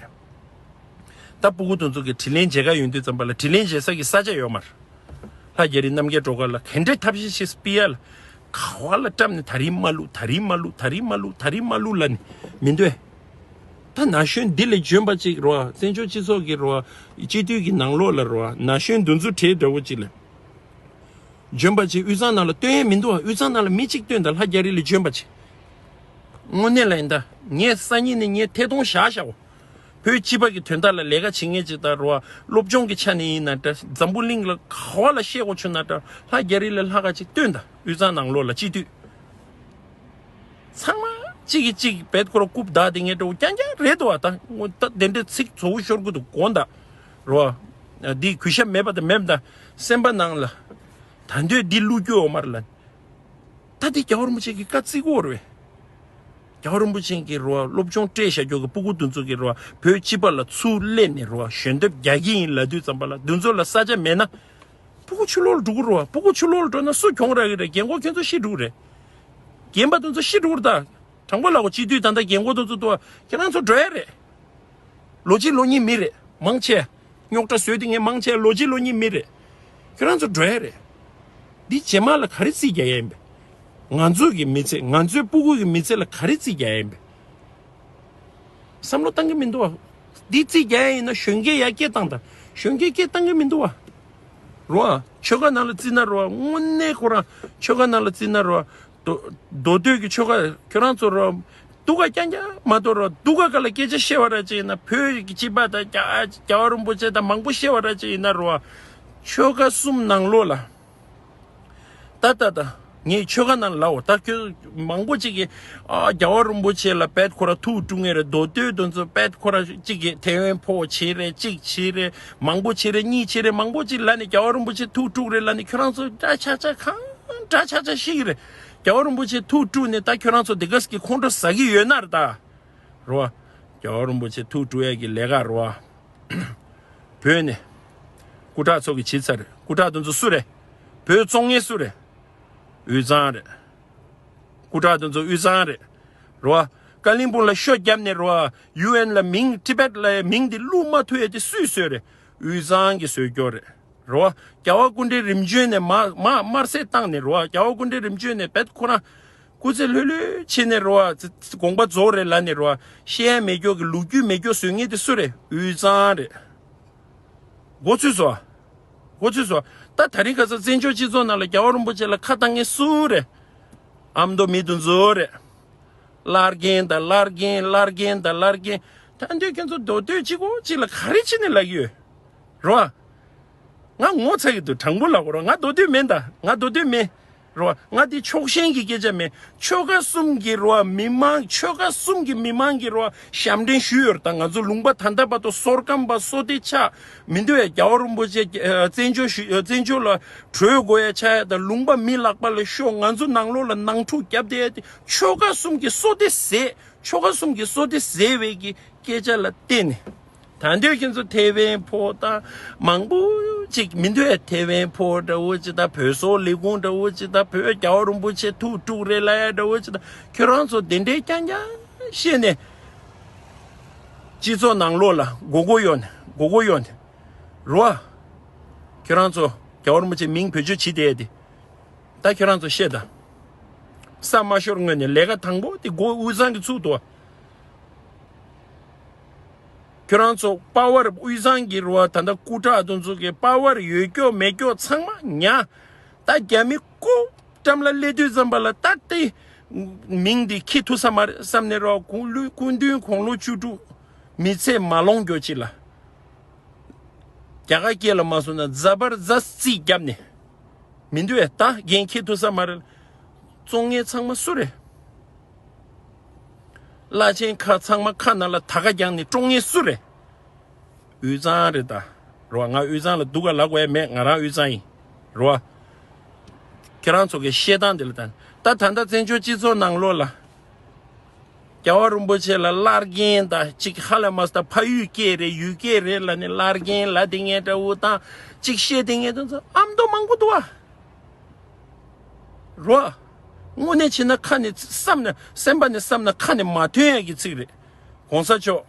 ད་སྤུ་གུ་དེ་ཚོ་གི་དྲིན་ལན་འཇལ་ག་ཡོང་དུས་ཙམ་པ་ལ་དྲིན་ལན་འཇལ་ས་གི་ས་ཆ་ཡོད་མ་རེད། ལྷ་རྒྱ་རི་རྣམ་རྒྱལ་སྒྲོལ་དཀར་ལ་ག་འདྲའི་ཐབས་ཤེས་ཤིག་སྤི་ཡ་ལ་ག་བ་ལ་བཀྲམ་ནས་ད་རིང་མ་བླུག་ད་རིང་མ་བླུག་ད་རིང་མ་བླུག་ད་རིང་མ་བླུག་ལབ་ནས་མི་འདོད། ད་ན་གཞོན་འདི་ལས་འཇོན་པ་ཅིག་རོ། བཙན་བྱོལ་སྤྱི་ཚོགས་ཀྱི་རོ། སྤྱི་འཐུས་ཀྱི་ནང་ལོགས་ལ་རོ། ན་གཞོན་འདི་ཚོ་གྲས་འདྲ་བོ་ཅིག་ལ་འཇོན་པ་ཅིག་དབུས་གཙང་ནང་ལ་བཏོན་ཡས་མི་འདུག་བ། དབུས་གཙང་ནང་ལ་མི་གཅིག་བཏོན་དང་། ལྷ་རྒྱ་རི་ལས་འཇོན་པ་ཅིག་དངོས་གནས་ལ་ཡིན་ད། ངས་སང་ཉིན་ནས་ངས་ཐད་གཏོང་བཞག་བཞག་གོ། བོད་སྤྱི་པ་གི་དོན་དག་ལ་ལས་ཀ་བྱེད་མཁན་ཅིག་དང་རོ། སློབ་སྦྱོང་གི་ཆ་ནས་ཡིན་ན་འདྲ། འཛམ་བུ་གླིང་ལ་ག་བ་ལ་བཤད་དགོས་བྱུང་ན་འདྲ། ལྷ་རྒྱ་རི་ལས་ལྷག་ག་ཅིག་བཏོན་དང་། དབུས་གཙང་ནང་ལོགས་ལ་སྤྱི་འཐུས། ཚང་མ་གཅིག་གིས་གཅིག་བེད་ཁོ་ར་རྐུབ་བདའ་དེ་ངས་འདྲ་བོ་རྐྱང་རྐྱང་རེད་འདུག་བ། ད་ད་དེ་འདྲའི་ཚིག་ཚོ་བོ་ཤོར་གི་འདུག་དགོངས་དག་རོ། འདི་གུས་ཞབས་མེད་པ་དང་མེད་པ་དང་། སེམས་པ་ནང་ལ་ད་འདོད་འདི་བླུག་རྒྱུ་ཡོད་མ་རེད་ལ། ད་འདི་རྒྱལ་བ་རིན་པོ་ཆེ་གི་བཀའ་བརྩི་གི་ཡོད་རེད་པས། རྒྱལ་བ་རིན་པོ་ཆེ་གི་རོ། སློབ་སྦྱོང་སྤྲད་བཞག་རྒྱུ་གི་སྤུ་གུ་འདི་ཚོ་གི་རོ། བོད་སྤྱི་པ་ལ་ཚུར་སླེབས་ནས་རོ། ཞལ་འདེབས་རྒྱག་གི་ཡིན་ལབ་དུས་ཙམ་པ་ལ་འདི་ཚོ་ལ་ས་ཆ་མེད་ན། སྤུ་གུ་ཕྱི་ལོགས་ལ་འགྲོ་གི་རེད་བ། སྤུ་གུ་ཕྱི་ལོགས་ལ་འགྲོ་ན་སུ་གྱོང་རག་གི་རེད། རྒན་གོག་ཁྱོད་ཚོ་ཤི་འགྲོ་གི་རེད། རྒན་པ་དེ་ཚོ་ཤི་འགྲོ་གི་རེད་ད། དྲང་པོ་ལབ་གོ། སྤྱི་འཐུས་ད་ལྟ་རྒན་གོག་དེ་ཚོ་འདུག་བ། ཁྱེད་རང་ཚོ་འགྲོ་ཡ་རེད། ལོ་གཅིག་ལོ་གཉིས་མི་རེད། མང་ཆེ། རྙོག་དྲ་བཟོས་དེ་ངས་མང་ཆེ་ལོ་གཅིག་ལོ་གཉིས་མི་རེད། ཁྱེད་རང་ཚོ་འགྲོ་ཡ་རེད། འདི་རྗེས་མ་ལ་ག་རེ་རྩིས་རྒྱག་ཡ་ཡིན་པས། ང་ཚོ་གི་མི་ཚེ། ང་ཚོའི་སྤུ་གུ་གི་མི་ཚེ་ལ་ག་རེ་རྩིས་རྒྱག་ཡ་ཡིན་པས། བསམ་བློ་བཏང་གི་མི་འདུག་བ། འདི་རྩིས་རྒྱག་ཡ་ཡིན་ན་གཞོན་སྐྱེས་ཡར་སྐྱེས་བཏང་དང་། གཞོན་སྐྱེས་སྐྱེས་བཏང་གི་མི་འདུག་བ། རོ། ཆོལ་ཁ་ནང་ལ་བརྩིས་ན་རོ། དངོས་གནས་ཁོ་རང་ཆོལ་ཁ་ནང་ལ་བརྩིས་ན་རོ། མདོ་མདོ་སྟོད་ཀྱི་ཆོལ་ཁ་ཁྱོད་རང་ཚོ་རོ། སྡུག་ག་རྐྱང་རྐྱང་མ་གཏོགས་རོ། སྡུག་ག་ག་ལ་སྐད་ཆ་བཤད་པ་ར་ཅིག་ཡིན་ན། བོད་ཀྱི་སྤྱི་པ་དང་རྒྱ་རྒྱལ་བ་རིན་པོ་ཆེ་དང་མང་པོ་བཤད་པ་ར་ཅིག་ཡིན་ན་རོ། ཆོལ་ཁ་གསུམ་ནང་ལོགས་ལ། ད་ད་ད། ངས་ཆོལ་ཁ་ནང་ལབ་འོ། ད་ཁྱོད་མང་པོ་ཅིག་གིས་ཨ་རྒྱལ་བ་རིན་པོ་ཆེ་ལ་བེད་ཁོ་ར་ཐུགས་དཀྲུག་ངེས་རེད། མདོ་སྟོད་དེ་ཚོ་བེད་ཁོ་ར་ཅིག་གིས་ཐེ་ཝན་ཕོག་བྱེད་རེད། ཅིག་བྱེད་རེད། མང་པོ་བྱེད་རེད། གཉིས་བྱེད་རེད། མང་པོ་ཅིག་ལབ་ནས་རྒྱལ་བ་རིན་པོ་ཆེ་ཐུགས་དཀྲུག་རེད་ལབ་ནས་ཁྱོད་རང་ཚོ་འདྲ་ཆགས་ཆགས་གང་འདྲ་ཆགས་ཆགས་ཤིག་རེད། རྒྱལ་བ་རིན་པོ་ཆེ་ཐུགས་དཀྲུག་ནས་ད་ཁྱོད་རང་ཚོ་དེ་ག་ཟིག་གི་ཁོང་ཁྲོ་ཟ་གི་ཡོད་ན་རེད་ད། རེད་བ། རྒྱལ་བ་རིན་པོ་ཆེ་ཐུགས་དཀྲུག་ཡས་ཀྱི་ལས་ཀ་རེད་བ། བོད་ནས་སྐུ་དྲག་ཚོ་གིས་བྱེད་ཚར་རེད། སྐུ་དྲག་དེ་ཚོ་སུ་རེད། བོད་བཙོང་མཁན་སུ་རེད། དབུས་གཙང་རེད། སྐུ་དྲག་དེ་ཚོ་དབུས་གཙང་རེད། རེད་བ། ཀ་ལིང་སྤུང་ལ་ཤོ་བརྒྱབ་ནས་རེད་བ། ཡུ་ཨེན་ལ་མིང་ཊི་བེཊ་ལ་མིང་འདི་བླུག་མ་ཐུབ་ཡས་དེ་སུས་བཟོས་རེད། དབུས་གཙང་གིས་བཟོས་རྒྱུ་རེད། རེད་བ། རྒྱལ་བ་སྐུ་ཕྲེང་རིམ་བྱོན་ནས་མར་མར་དམར་གསོད་བཏང་ནས་རེད་བ། རྒྱལ་བ་སྐུ་ཕྲེང་རིམ་བྱོན་ནས་བེད་ཁོ་རང་སྐུ་ཚེ་ལྷོད་ལྷོད་བྱས་ནས་རེད་བ། དགོངས་པ་རྫོགས་རེད་ལབ་ནས་རེད་བ། བཤད་ཡ་མེད་རྒྱུ་གི་ལོ་རྒྱུས་མེད་རྒྱུ་བཟོ་མཁན་དེ་སུ་རེད། དབུས་གཙང་རེད། མགོ་ཚོས་སོ། མགོ་ཚོས་སོ། ད་དེ་རིང་ཁ་སང་བཙན་བྱོལ་སྤྱི་ཚོགས་ནང་ལ་རྒྱལ་བ་རིན་པོ་ཆེ་ལ་ཁ་བཏང་མཁན་སུ་རེད། ཨ་མདོ་མི་དེ་ཚོ་རེད། བླ་རྒན་དང་བླ་རྒན། བླ་རྒན་དང་བླ་རྒན། ད་འདོད་ཁྱེད་ཚོ་མདོ་སྟོད་གཅིག་པོ་གཅིག་ལ་ག་རེ་བྱས་ནས་ལབ་ཀྱི་ཡོད། རོ། ང་ངོ་ཚ་གི་འདུག་དྲང་པོ་ལབ་དགོས་རོ། ང་མདོ་སྟོད་མིན་ད། ང་མདོ་སྟོད་མིན། རོ། ང་འདི་ཕྱོགས་ཞེན་གྱི་སྐད་ཆ་མིན། ཆོལ་ཁ་གསུམ་གྱི་རོ་མི་མང་། ཆོལ་ཁ་གསུམ་གྱི་མི་མང་གི་རོ་ཞབས་འདྲེན་ཞུས་ཡོད་རེད་ད། ང་ཚོ་ལུང་པ་ད་ལྟ་བར་དུ་བསོད་སྐམ་པ་བསོད་བདེ་ཆགས་མི་འདུག་ཡ། རྒྱལ་བ་རིན་པོ་ཆེ་ཨ་བཙན་བྱོལ་ཞུ་ཨ་བཙན་བྱོལ་ལ་བྲོས་དགོས་ཡ་ཆགས་ཡ་ད། ལུང་པ་མི་ལག་པ་ལ་ཤོར། ང་ཚོ་ནང་ལོགས་ལ་ནང་འཁྲུག་བརྒྱབ་བསྡད་ཡ་དེ་ཆོལ་ཁ་གསུམ་གྱི་བསོད་བདེ་ཟད། ཆོལ་ཁ་གསུམ་གྱི་བསོད་བདེ་ཟད་པའི་གི་སྐད་ཆ་ལ་བརྟེན་ནས། ད་འདོད་ཁྱེད་ཚོ་ཐེ་ཝན་ཕོག་དང་མང་པོ་ཅིག་མི་འདུག་ཨེ། ཐེ་ཝན་ཕོག་འདྲ་བོ་ཅིག་དང་། བོད་སོག་ལས་ཁུངས་འདྲ་བོ་ཅིག་དང་། བོད་རྒྱལ་བ་རིན་པོ་ཆེ་ཐུགས་དཀྲུག་རེད་ལབ་ཡ་འདྲ་བོ་ཅིག་དང་། ཁྱོད་རང་ཚོ་དེ་འདྲའི་རྐྱང་རྐྱང་བཤད་ནས་སྤྱི་ཚོགས་ནང་ལོགས་ལ་མགོ་སྐོར་གཡོག་ནས་མགོ་སྐོར་གཡོག་ནས་རོ། ཁྱོད་རང་ཚོ་རྒྱལ་བ་རིན་པོ་ཆེ་མིང་བེད་སྤྱོད་བྱེད་བསྡད་དེ། ད་ཁྱོད་རང་ཚོ་བཤད་དང་། ས་མ་ཤོར་སྔོན་ནས་ལས་ཀ་དང་པོ་དེ་མགོ་དབུས་གཙང་གི་ཚུགས་འདུག་ཁྱོད་རང་ཚོ་པ་ཝར་དབུས་གཙང་གི་རུ་བ་ད་ལྟ་སྐུ་དྲག་དེ་ཚོ་གི་པ་ཝར་ཡོད་ཀྱོག་མེད་ཀྱོག་ཚང་མ་ཉར། ད་རྒྱ་མི་ཀོ་ཀྲམ་ལ་སླེབས་དུས་ཙམ་པ་ལ་ད་དེ་མིང་འདི་འཁྱེར་ཐུབ་ས་མ་རེད་བསམ་ནས་རོ། སྐུ་ལུས་སྐུ་མདུན་དགུང་ལོ་བཅུ་དྲུག་མི་ཚེ་མ་ལོངས་ཀྱོག་ཅིག་ལ། རྒྱ་གར་སྐད་ལ་མ་སོང་ན་ཛ་བར་ཛ་རྩིས་བརྒྱབ་ནས། མི་འདུག་ཨེ། ད་འགན་འཁྱེར་ཐུབ་ས་མ་རེད། བཙོང་མཁན་ཚང་མ་སུ་རེད། བླ་ཆེན་ཁ་ཚང་མ་ཁ་ནང་ལ་ད་ག་རྒྱག་ནས་བཀྲོངས་མཁན་སུ་རེད། དབུས་གཙང་རེད་ད། རོ། ང་དབུས་གཙང་ལ་སྡུག་ག་ལབ་དགོས་ཡ་མེད། ང་རང་དབུས་གཙང་ཡིན། རོ། ཁྱེད་རང་ཚོ་གི་བཤད་སྟངས་དེ་ལ་ད། ད་ད་ལྟ་བཙན་བྱོལ་སྤྱི་ཚོགས་ནང་ལོགས་ལ། རྒྱལ་བ་རིན་པོ་ཆེ་ལ་བླ་རྒན་དང་གཅིག་ཧ་ལས་མ་སོང་། ད་ཕ་ཡུལ་སྐད་རེད་ཡུལ་སྐད་རེད་ལབ་ནས་བླ་རྒན་ལབ་བསྡད་མཁན་འདྲ་བོ་དང་། གཅིག་བཤད་བསྡད་མཁན་དེ་ཚོ་ཨ་མདོ་མང་པོ་འདུག་བ། རོ། དངོས་གནས་བྱས་ན་ཁ་ནས་བསམ་ན། སེམས་པ་ནས་བསམ་ན་ཁ་ནས་མ་ཐོན་ཡ་གི་ཚིག་རེད། གོང་ས་མཆོག་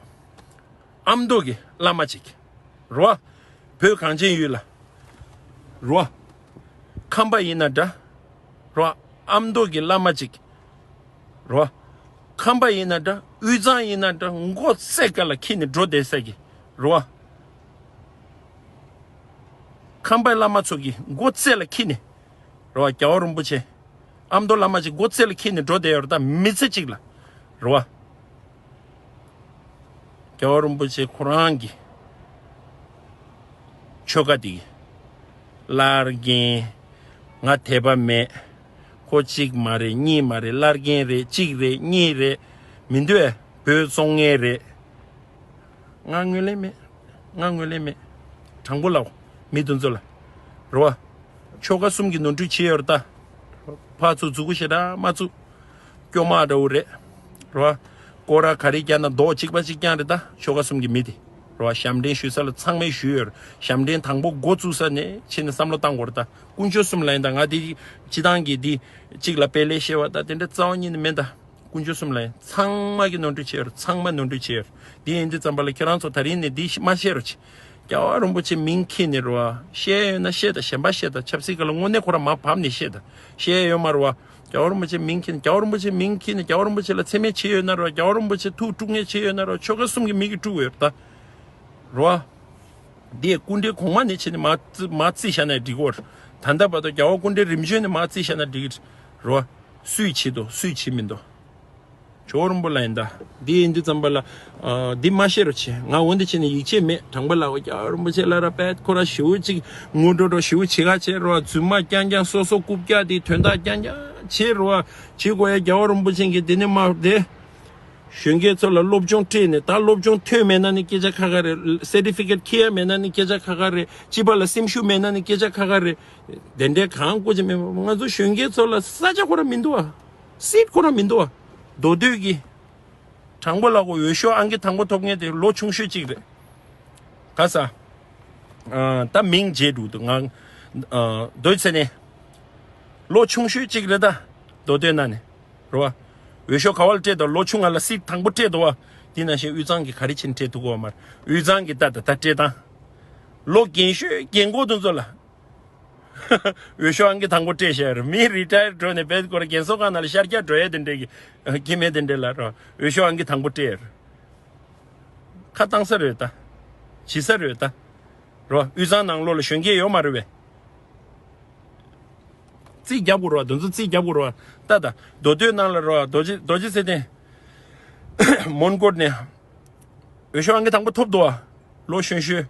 ཨ་མདོ་གི་བླ་མ་ཅིག་རོ། བོད་གངས་ཅན་ཡུལ་ལ། རོ། ཁམས་པ་ཡིན་ན་འདྲ། རོ། ཨ་མདོ་གི་བླ་མ་ཅིག་རོ། ཁམས་པ་ཡིན་ན་འདྲ། དབུས་གཙང་ཡིན་ན་འདྲ། མགོ་རྩེ་ག་ལ་འཁྱེར་ནས་འགྲོ་བསྡད་ས་གི་རོ། ཁམས་པའི་བླ་མ་ཚོ་གི་མགོ་རྩེ་ལ་འཁྱེར་ནས་རོ། རྒྱལ་བ་རིན་པོ་ཆེ། ཨ་མདོ་བླ་མ་ཅིག་མགོ་རྩེ་ལ་འཁྱེར་ནས་འགྲོ་བསྡད་ཡོད་རེད་ད། མི་ཚེ་གཅིག་ལ་རོ། རྒྱལ་བ་རིན་པོ་ཆེ་ཁོ་རང་གི་ཆོལ་ཁ་དེ་གི་བླ་རྒན། ང་དད་པ་མེད། ཁོ་གཅིག་མ་རེད། གཉིས་མ་རེད། བླ་རྒན་རེད། གཅིག་རེད། གཉིས་རེད། མི་འདུག་ཨེ། བོད་བཙོང་མཁན་རེད། ང་ངོས་ལེན་མེད། ང་ངོས་ལེན་མེད། དྲང་པོ་ལབ། མི་དེ་ཚོ་ལ། རེད་བ། ཆོལ་ཁ་གསུམ་གྱི་ནོར་འཁྲུལ་བྱས་ཡོད་རེད་ད། ཕར་ཚུར་མཛུབ་གུ་ཞེ་དྲག་མ་བཙུགས། སྐྱོ་མ་འདྲ་བོ་རེད། རེད་བ། སྐོར་ར་ག་རེ་རྒྱག་ན་རྡོག་གཅིག་པ་གཅིག་རྐྱང་རེད་ད། ཆོལ་ཁ་གསུམ་གྱི་མི་དེ། རེད་བ། ཞབས་འདྲེན་ཞུ་ས་ལ་ཚང་མས་ཞུས་ཡོད་རེད། ཞབས་འདྲེན་དང་པོ་འགོ་བཙུགས་ས་ནས་ཕྱིན་ནས་བསམ་བློ་བཏང་དགོས་རེད་ད། དཀོན་མཆོག་གསུམ་ལ་ཡིན་ད། ང་དེ་སྤྱི་བཏང་གི་དེ་གཅིག་ལ་དཔེ་ལེགས་བཤད་པ་ད་དེ་འདྲ་རྩ་བ་ཉིད་ནས་མིན་ད། དཀོན་མཆོག་གསུམ་ལ་ཡིན། ཚང་མ་གི་ནོར་འཁྲུལ་བྱས་ཡོད་རེད། ཚང་མ་ནོར་འཁྲུལ་བྱས་ཡོད་རེད། འདི་ཡིན་དུས་ཙམ་པ་ལ་ཁྱེད་རང་ཚོ་ད་རིང་ནས་འདི་མ་བཤད་རོགས་བྱེད། རྒྱལ་བ་རིན་པོ་ཆེ་མིང་འཁྱེར་ནས་རོ། བཤད་ཡོད་ན་བཤད་དང་། གཞན་པ་བཤད་དང་། ཆབ་སྲིད་སྒང་ལ་དངོས་གནས་ཁོ་རང་མར་བབས་ནས་བཤད་དང་། བཤད་ཡོད་མ་རོ། རྒྱལ་བ་རིན་པོ་ཆེ་མིང་འཁྱེར་ནས། རྒྱལ་བ་རིན་པོ་ཆེ་མིང་འཁྱེར་ནས་རྒྱལ་བ་རིན་པོ་ཆེ་ལ་མཚན་སྨད་བྱས་ཡོད་ན་རོ། རྒྱལ་བ་རིན་པོ་ཆེ་ཐུགས་དཀྲུག་མཁན་བྱས་ཡོད་ན་རོ། ཆོལ་ཁ་གསུམ་གྱི་མི་གིས་དཀྲུག་ཡོད་རེད་ད། རོ། འདི་སྐུ་ཕྲེང་གོང་མ་ནས་བྱས་ནས་མར་བརྩི་མར་བརྩིས་བཞག་ན་འགྲིག་གི་རེད། ད་ལྟ་བར་དུ་རྒྱལ་བ་སྐུ་ཕྲེང་རིམ་བྱོན་ནས་མར་བརྩིས་བཞག་ན་འགྲིག་གི་རེད། རོ། སུས་བྱེད་དོ། སུས་བྱེད་མི་འདུག་ཇོ་བོ་རིན་པོ་ལ་ཡིན་ད། འདི་ཡིན་དུས་ཙམ་པ་ལ། ཨ། འདི་མ་བཤད་རོགས་བྱེད། ང་འོན་ཏེ་བྱས་ནས་ཡིད་ཆེས་མེད། དྲང་པོ་ལ་རྒྱལ་བ་རིན་པོ་ཆེ་ལ་ར་པད་ཁོ་ར་ཞེ་པོ་ཅིག་ངུ་འགྲོ་འགྲོ་ཞེ་པོ་བྱེད་ག་བྱེད་རོགས། རྫུན་མ་རྐྱང་རྐྱང་སོ་སོ་རྐུབ་བཀྱག་དེ་དོན་དག་རྐྱང་རྐྱང་བྱེད་རོགས། བྱེད་དགོས་ཡ། རྒྱལ་བ་རིན་པོ་ཆེ་གིས་དེ་ནས་མ་དེ། གཞོན་སྐྱེས་ཚོ་ལ་སློབ་སྦྱོང་སྤྲད་ནས། ད་སློབ་སྦྱོང་ཐོན་མེད་ན་ནི་སྐད་ཆ་ཁ་ཁ་རེད། སེར་ཊི་ཕི་ཀེཊ་འཁྱེར་ཡ་མེད་ན་ནི་སྐད་ཆ་ཁ་ཁ་རེད། སྤྱི་པ་ལ་སེམས་ཤུགས་མེད་ན་ནི་སྐད་ཆ་ཁ་ཁ་རེད། དེ་འདྲའི་གང་དགོས་ཀྱི་མེད། ང་ཚོ་གཞོན་སྐྱེས་ཚོ་ལ་ས་ཆ་ཁོ་རང་མི་འདུག་ཨ། སིཊ་ཁོ་རང་མི་འདུག་ཨ། མདོ་སྟོད་ཀྱི། དྲང་པོ་ལབ་དགོས། འོས་ཤོག་ཨང་ཀི་དང་པོ་ཐོབ་མཁན་དེ་ལོ་ཆུང་ཤོས་གཅིག་རེད། ག་ས། ཨ། ད་མིང་བརྗེད་འགྲོ་འདུག་ང་། ཨ། མདོ་སྟོད་ནས། ལོ་ཆུང་ཤོས་གཅིག་རེད་ད། མདོ་སྟོད་ནང་ནས། རེད་བ། འོས་ཤོག་ག་བ་ལ་སྤྲད་འདུག་ལོ་ཆུང་ང་ལ་སིཊ་དང་པོ་སྤྲད་འདུག་བ། དེ་ནང་བཞིན་དབུས་གཙང་གིས་ག་རེ་བྱས་ནས་སྤྲད་ཐུབ་ཀྱི་ཡོད་མ་རེད། དབུས་གཙང་གིས་ད་ད་ད་སྤྲད་སྟངས། ལོ་རྒན་ཤོས་རྒན་གོག་དེ་ཚོ་ལ། འོས་ཤོག་ཨང་ཀི་དང་པོ་སྤྲད་བཞག་རེད། མི་རི་ཊ་ཡར་འགྲོ་ནས་བེད་སྐོར་རྒན་གསོ་ཁང་ནང་ལ་ཤར་རྒྱག་འགྲོ་ཡས་དེ་འདྲས་ཀྱི་སྐྱེ་དམན་དེ་འདྲས་ལ་རོ། འོས་ཤོག་ཨང་ཀི་དང་པོ་སྤྲད་རེད། ཁ་བཏང་ས་རེད་ད། བྱེད་ས་རེད་ད། རོ། དབུས་གཙང་ནང་ལོགས་ལ་གཞོན་སྐྱེས་ཡོད་མ་རེད་བས། རྩིས་རྒྱབ་དགོས་རེད་བ། དེ་ཚོ་རྩིས་རྒྱབ་དགོས་རེད་བ། ད་ད་མདོ་སྟོད་ནང་ལ་རེད་བ། རྡོ་རྗེ་རྡོ་རྗེ་ཚེ་བརྟན། མོན་གྷོ་ནས་འོས་ཤོག་ཨང་ཀི་དང་པོ་ཐོབ་འདུག་བ། ལོ་གཞོན་ཤོས།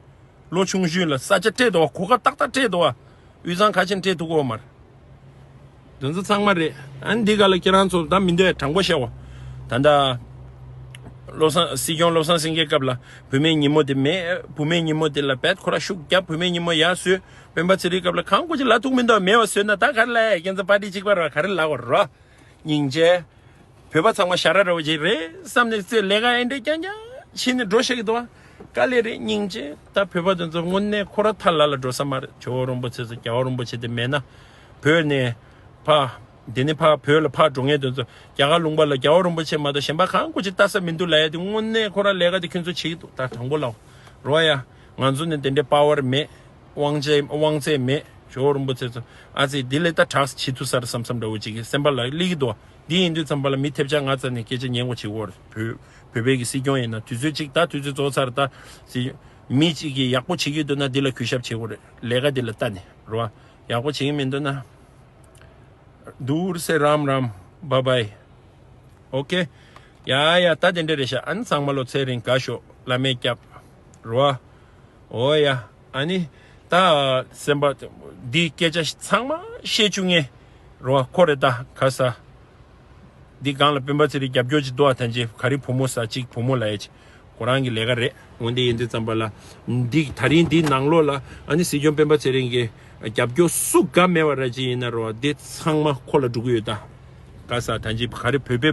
ལོ་ཆུང་ཤོས་ལ་ས་ཆ་སྤྲད་འདུག་བ། གོ་སྐབས་ཏག་ཏག་སྤྲད་འདུག་བ། དབུས་གཙང་ག་ཕྱིན་སྤྲད་ཐུབ་ཀྱི་ཡོད་མ་རེད། དེ་ཚོ་ཚང་མ་རེད། ཨ་ནི་འདི་ག་ལ་ཁྱེད་རང་ཚོ་ད་མི་འདོད་དྲང་པོ་བཤད་བ། ད་ལྟ་བློ་བཟང་། སྲིད་སྐྱོང་བློ་བཟང་སེང་གེའི་སྐབས་ལ་བུད་མེད་ཉིན་མོ་དེ་མེད། བུད་མེད་ཉིན་མོ་དེ་ལ་བེད་ཁོ་ར་ཤུགས་རྒྱབ། བུད་མེད་ཉིན་མོ་ཡར་བཟོས། སྤེན་པ་ཚེ་རིང་སྐབས་ལ་གང་དགོས་ཀྱི་ལ་ཐུག་མི་འདུག་མེད་པ་བཟོས་ན་ད་ག་རེ་ལབ་ཡ། ཁྱེད་ཚོ་པར་ཊི་གཅིག་པ་རེད་བ། ག་རེ་ལབ་དགོས་རེད་བ། སྙིང་རྗེ། བོད་པ་ཚང་མ་ཞ་ར་ར་བོ་ཅིག་རེད་བསམ་ནས་ཚེ་ལས་ཀ་ཨེ་འདྲས་རྐྱང་རྐྱང་བྱས་ནས་འགྲོ་ཤེས་ཀྱི་འདུག་བ། དཀའ་ལས་རེད། སྙིང་རྗེ། ད་བོད་པ་དེ་ཚོ་དངོས་གནས་ཁོ་ར་ཐར་ལ་ལ་འགྲོ་ས་མ་རེད། ཇོ་བོ་རིན་པོ་ཆེ་ཚོ་རྒྱལ་བ་རིན་པོ་ཆེ་དེ་མེད་ན། བོད་ནས་ཕ། འདི་ནས་ཕ་བོད་ལ་ཕར་འགྲོ་མཁན་དེ་ཚོ་རྒྱ་གར་ལུང་པ་ལ་རྒྱལ་བ་རིན་པོ་ཆེ་མ་གཏོགས་གཞན་པ་གང་དགོས་ཅིག་ལྟ་ས་མི་འདུག་ལབ་ཡ་དེ་དངོས་གནས་ཁོ་ར་ལས་ཀ་དེ་ཁྱོད་ཚོ་བྱེད་ཀྱི་འདུག་ད་དྲང་པོ་ལབ་རོགས་ཡ། ང་ཚོ་ནས་དེ་འདྲའི་པ་ཝར་མེད། དབང་ཆ་དབང་ཚད་མེད། ཇོ་བོ་རིན་པོ་ཆེ་ཚོ། ཨ་ཙི་འདི་ལས་ད་དྲག་བྱེད་ཐུབ་ས་རེད་བསམ་བསམ་འདྲ་བོ་ཅིག་གི་སེམས་པ་ལ་སླེབས་ཀྱི་འདུག་འདི་ཡིན་དུས་ཙམ་པ་ལ་མི་ཐེབས་ཆག་ང་རྩ་ནས་སྐད་ཆ་ཉན་དགོས་བྱེད་དགོས་རེད། བོད་བོད་པའི་གི་སྲིད་སྐྱོང་ཡིན་ན་དུས་ཚོད་ཅིག་ད་དུས་ཚོད་རྫོགས་ཚར། ད་སྲིད་མི་གཅིག་གིས་ཡག་པོ་བྱེད་ཀྱི་འདུག་ན་འདི་ལ་གུས་ཞབས་བྱེད་དགོས་རེད། ལས་ཀ་འདི་ལ་ལྟ་ནས་རོ། ཡག་པོ་བྱེད་ཀྱི་མི་འདུག་ན། དུར་སེ་རམ་རམ། བཱའི་བཱའི། ཨོ་ཁེ། ཡ་ཡ། ད་དེ་འདྲ་རེད་ཤག་ཨ་ནི་ཚང་མ་ལོ་ཚེ་རིང་དགའ་ཤོག་བླ་མས་སྐྱབས། རོ། ཨོ་ཡ། ཨ་ནི། ད་སེམས་པ། འདི་སྐད་ཆ་ཚང་མ་བཤད་བཅུག་མཁན། རོ། ཁོ་རེད་ད། ག་ས། འདི་སྒང་ལ་སྤེན་པ་ཚེ་རིང་རྒྱབ་སྐྱོར་ཅིག་འདུག་ཨ། ཐན་ཅི་ག་རེ་བུ་མོ་ཟ་ཅིག་བུ་མོ་ལ་ཡ་ཅིག་ཁོ་རང་གི་ལས་ཀ་རེད། འོན་ཏེ་ཡིན་དུས་ཙམ་པ་ལ། འདི་ད་རིང་འདི་ནང་ལོགས་ལ་ཨ་ནི་སྲིད་སྐྱོང་སྤེན་པ་ཚེ་རིང་གི་རྒྱབ་སྐྱོར་སུ་ག་མེད་པ་ར་ཅིག་ཡིན་ན་རོ། འདི་ཚང་མ་ཁོ་ལ་འགྲོ་གི་ཡོད་ད། ག་ས། ཐན་ཅི་ག་རེ་བོད་པའི་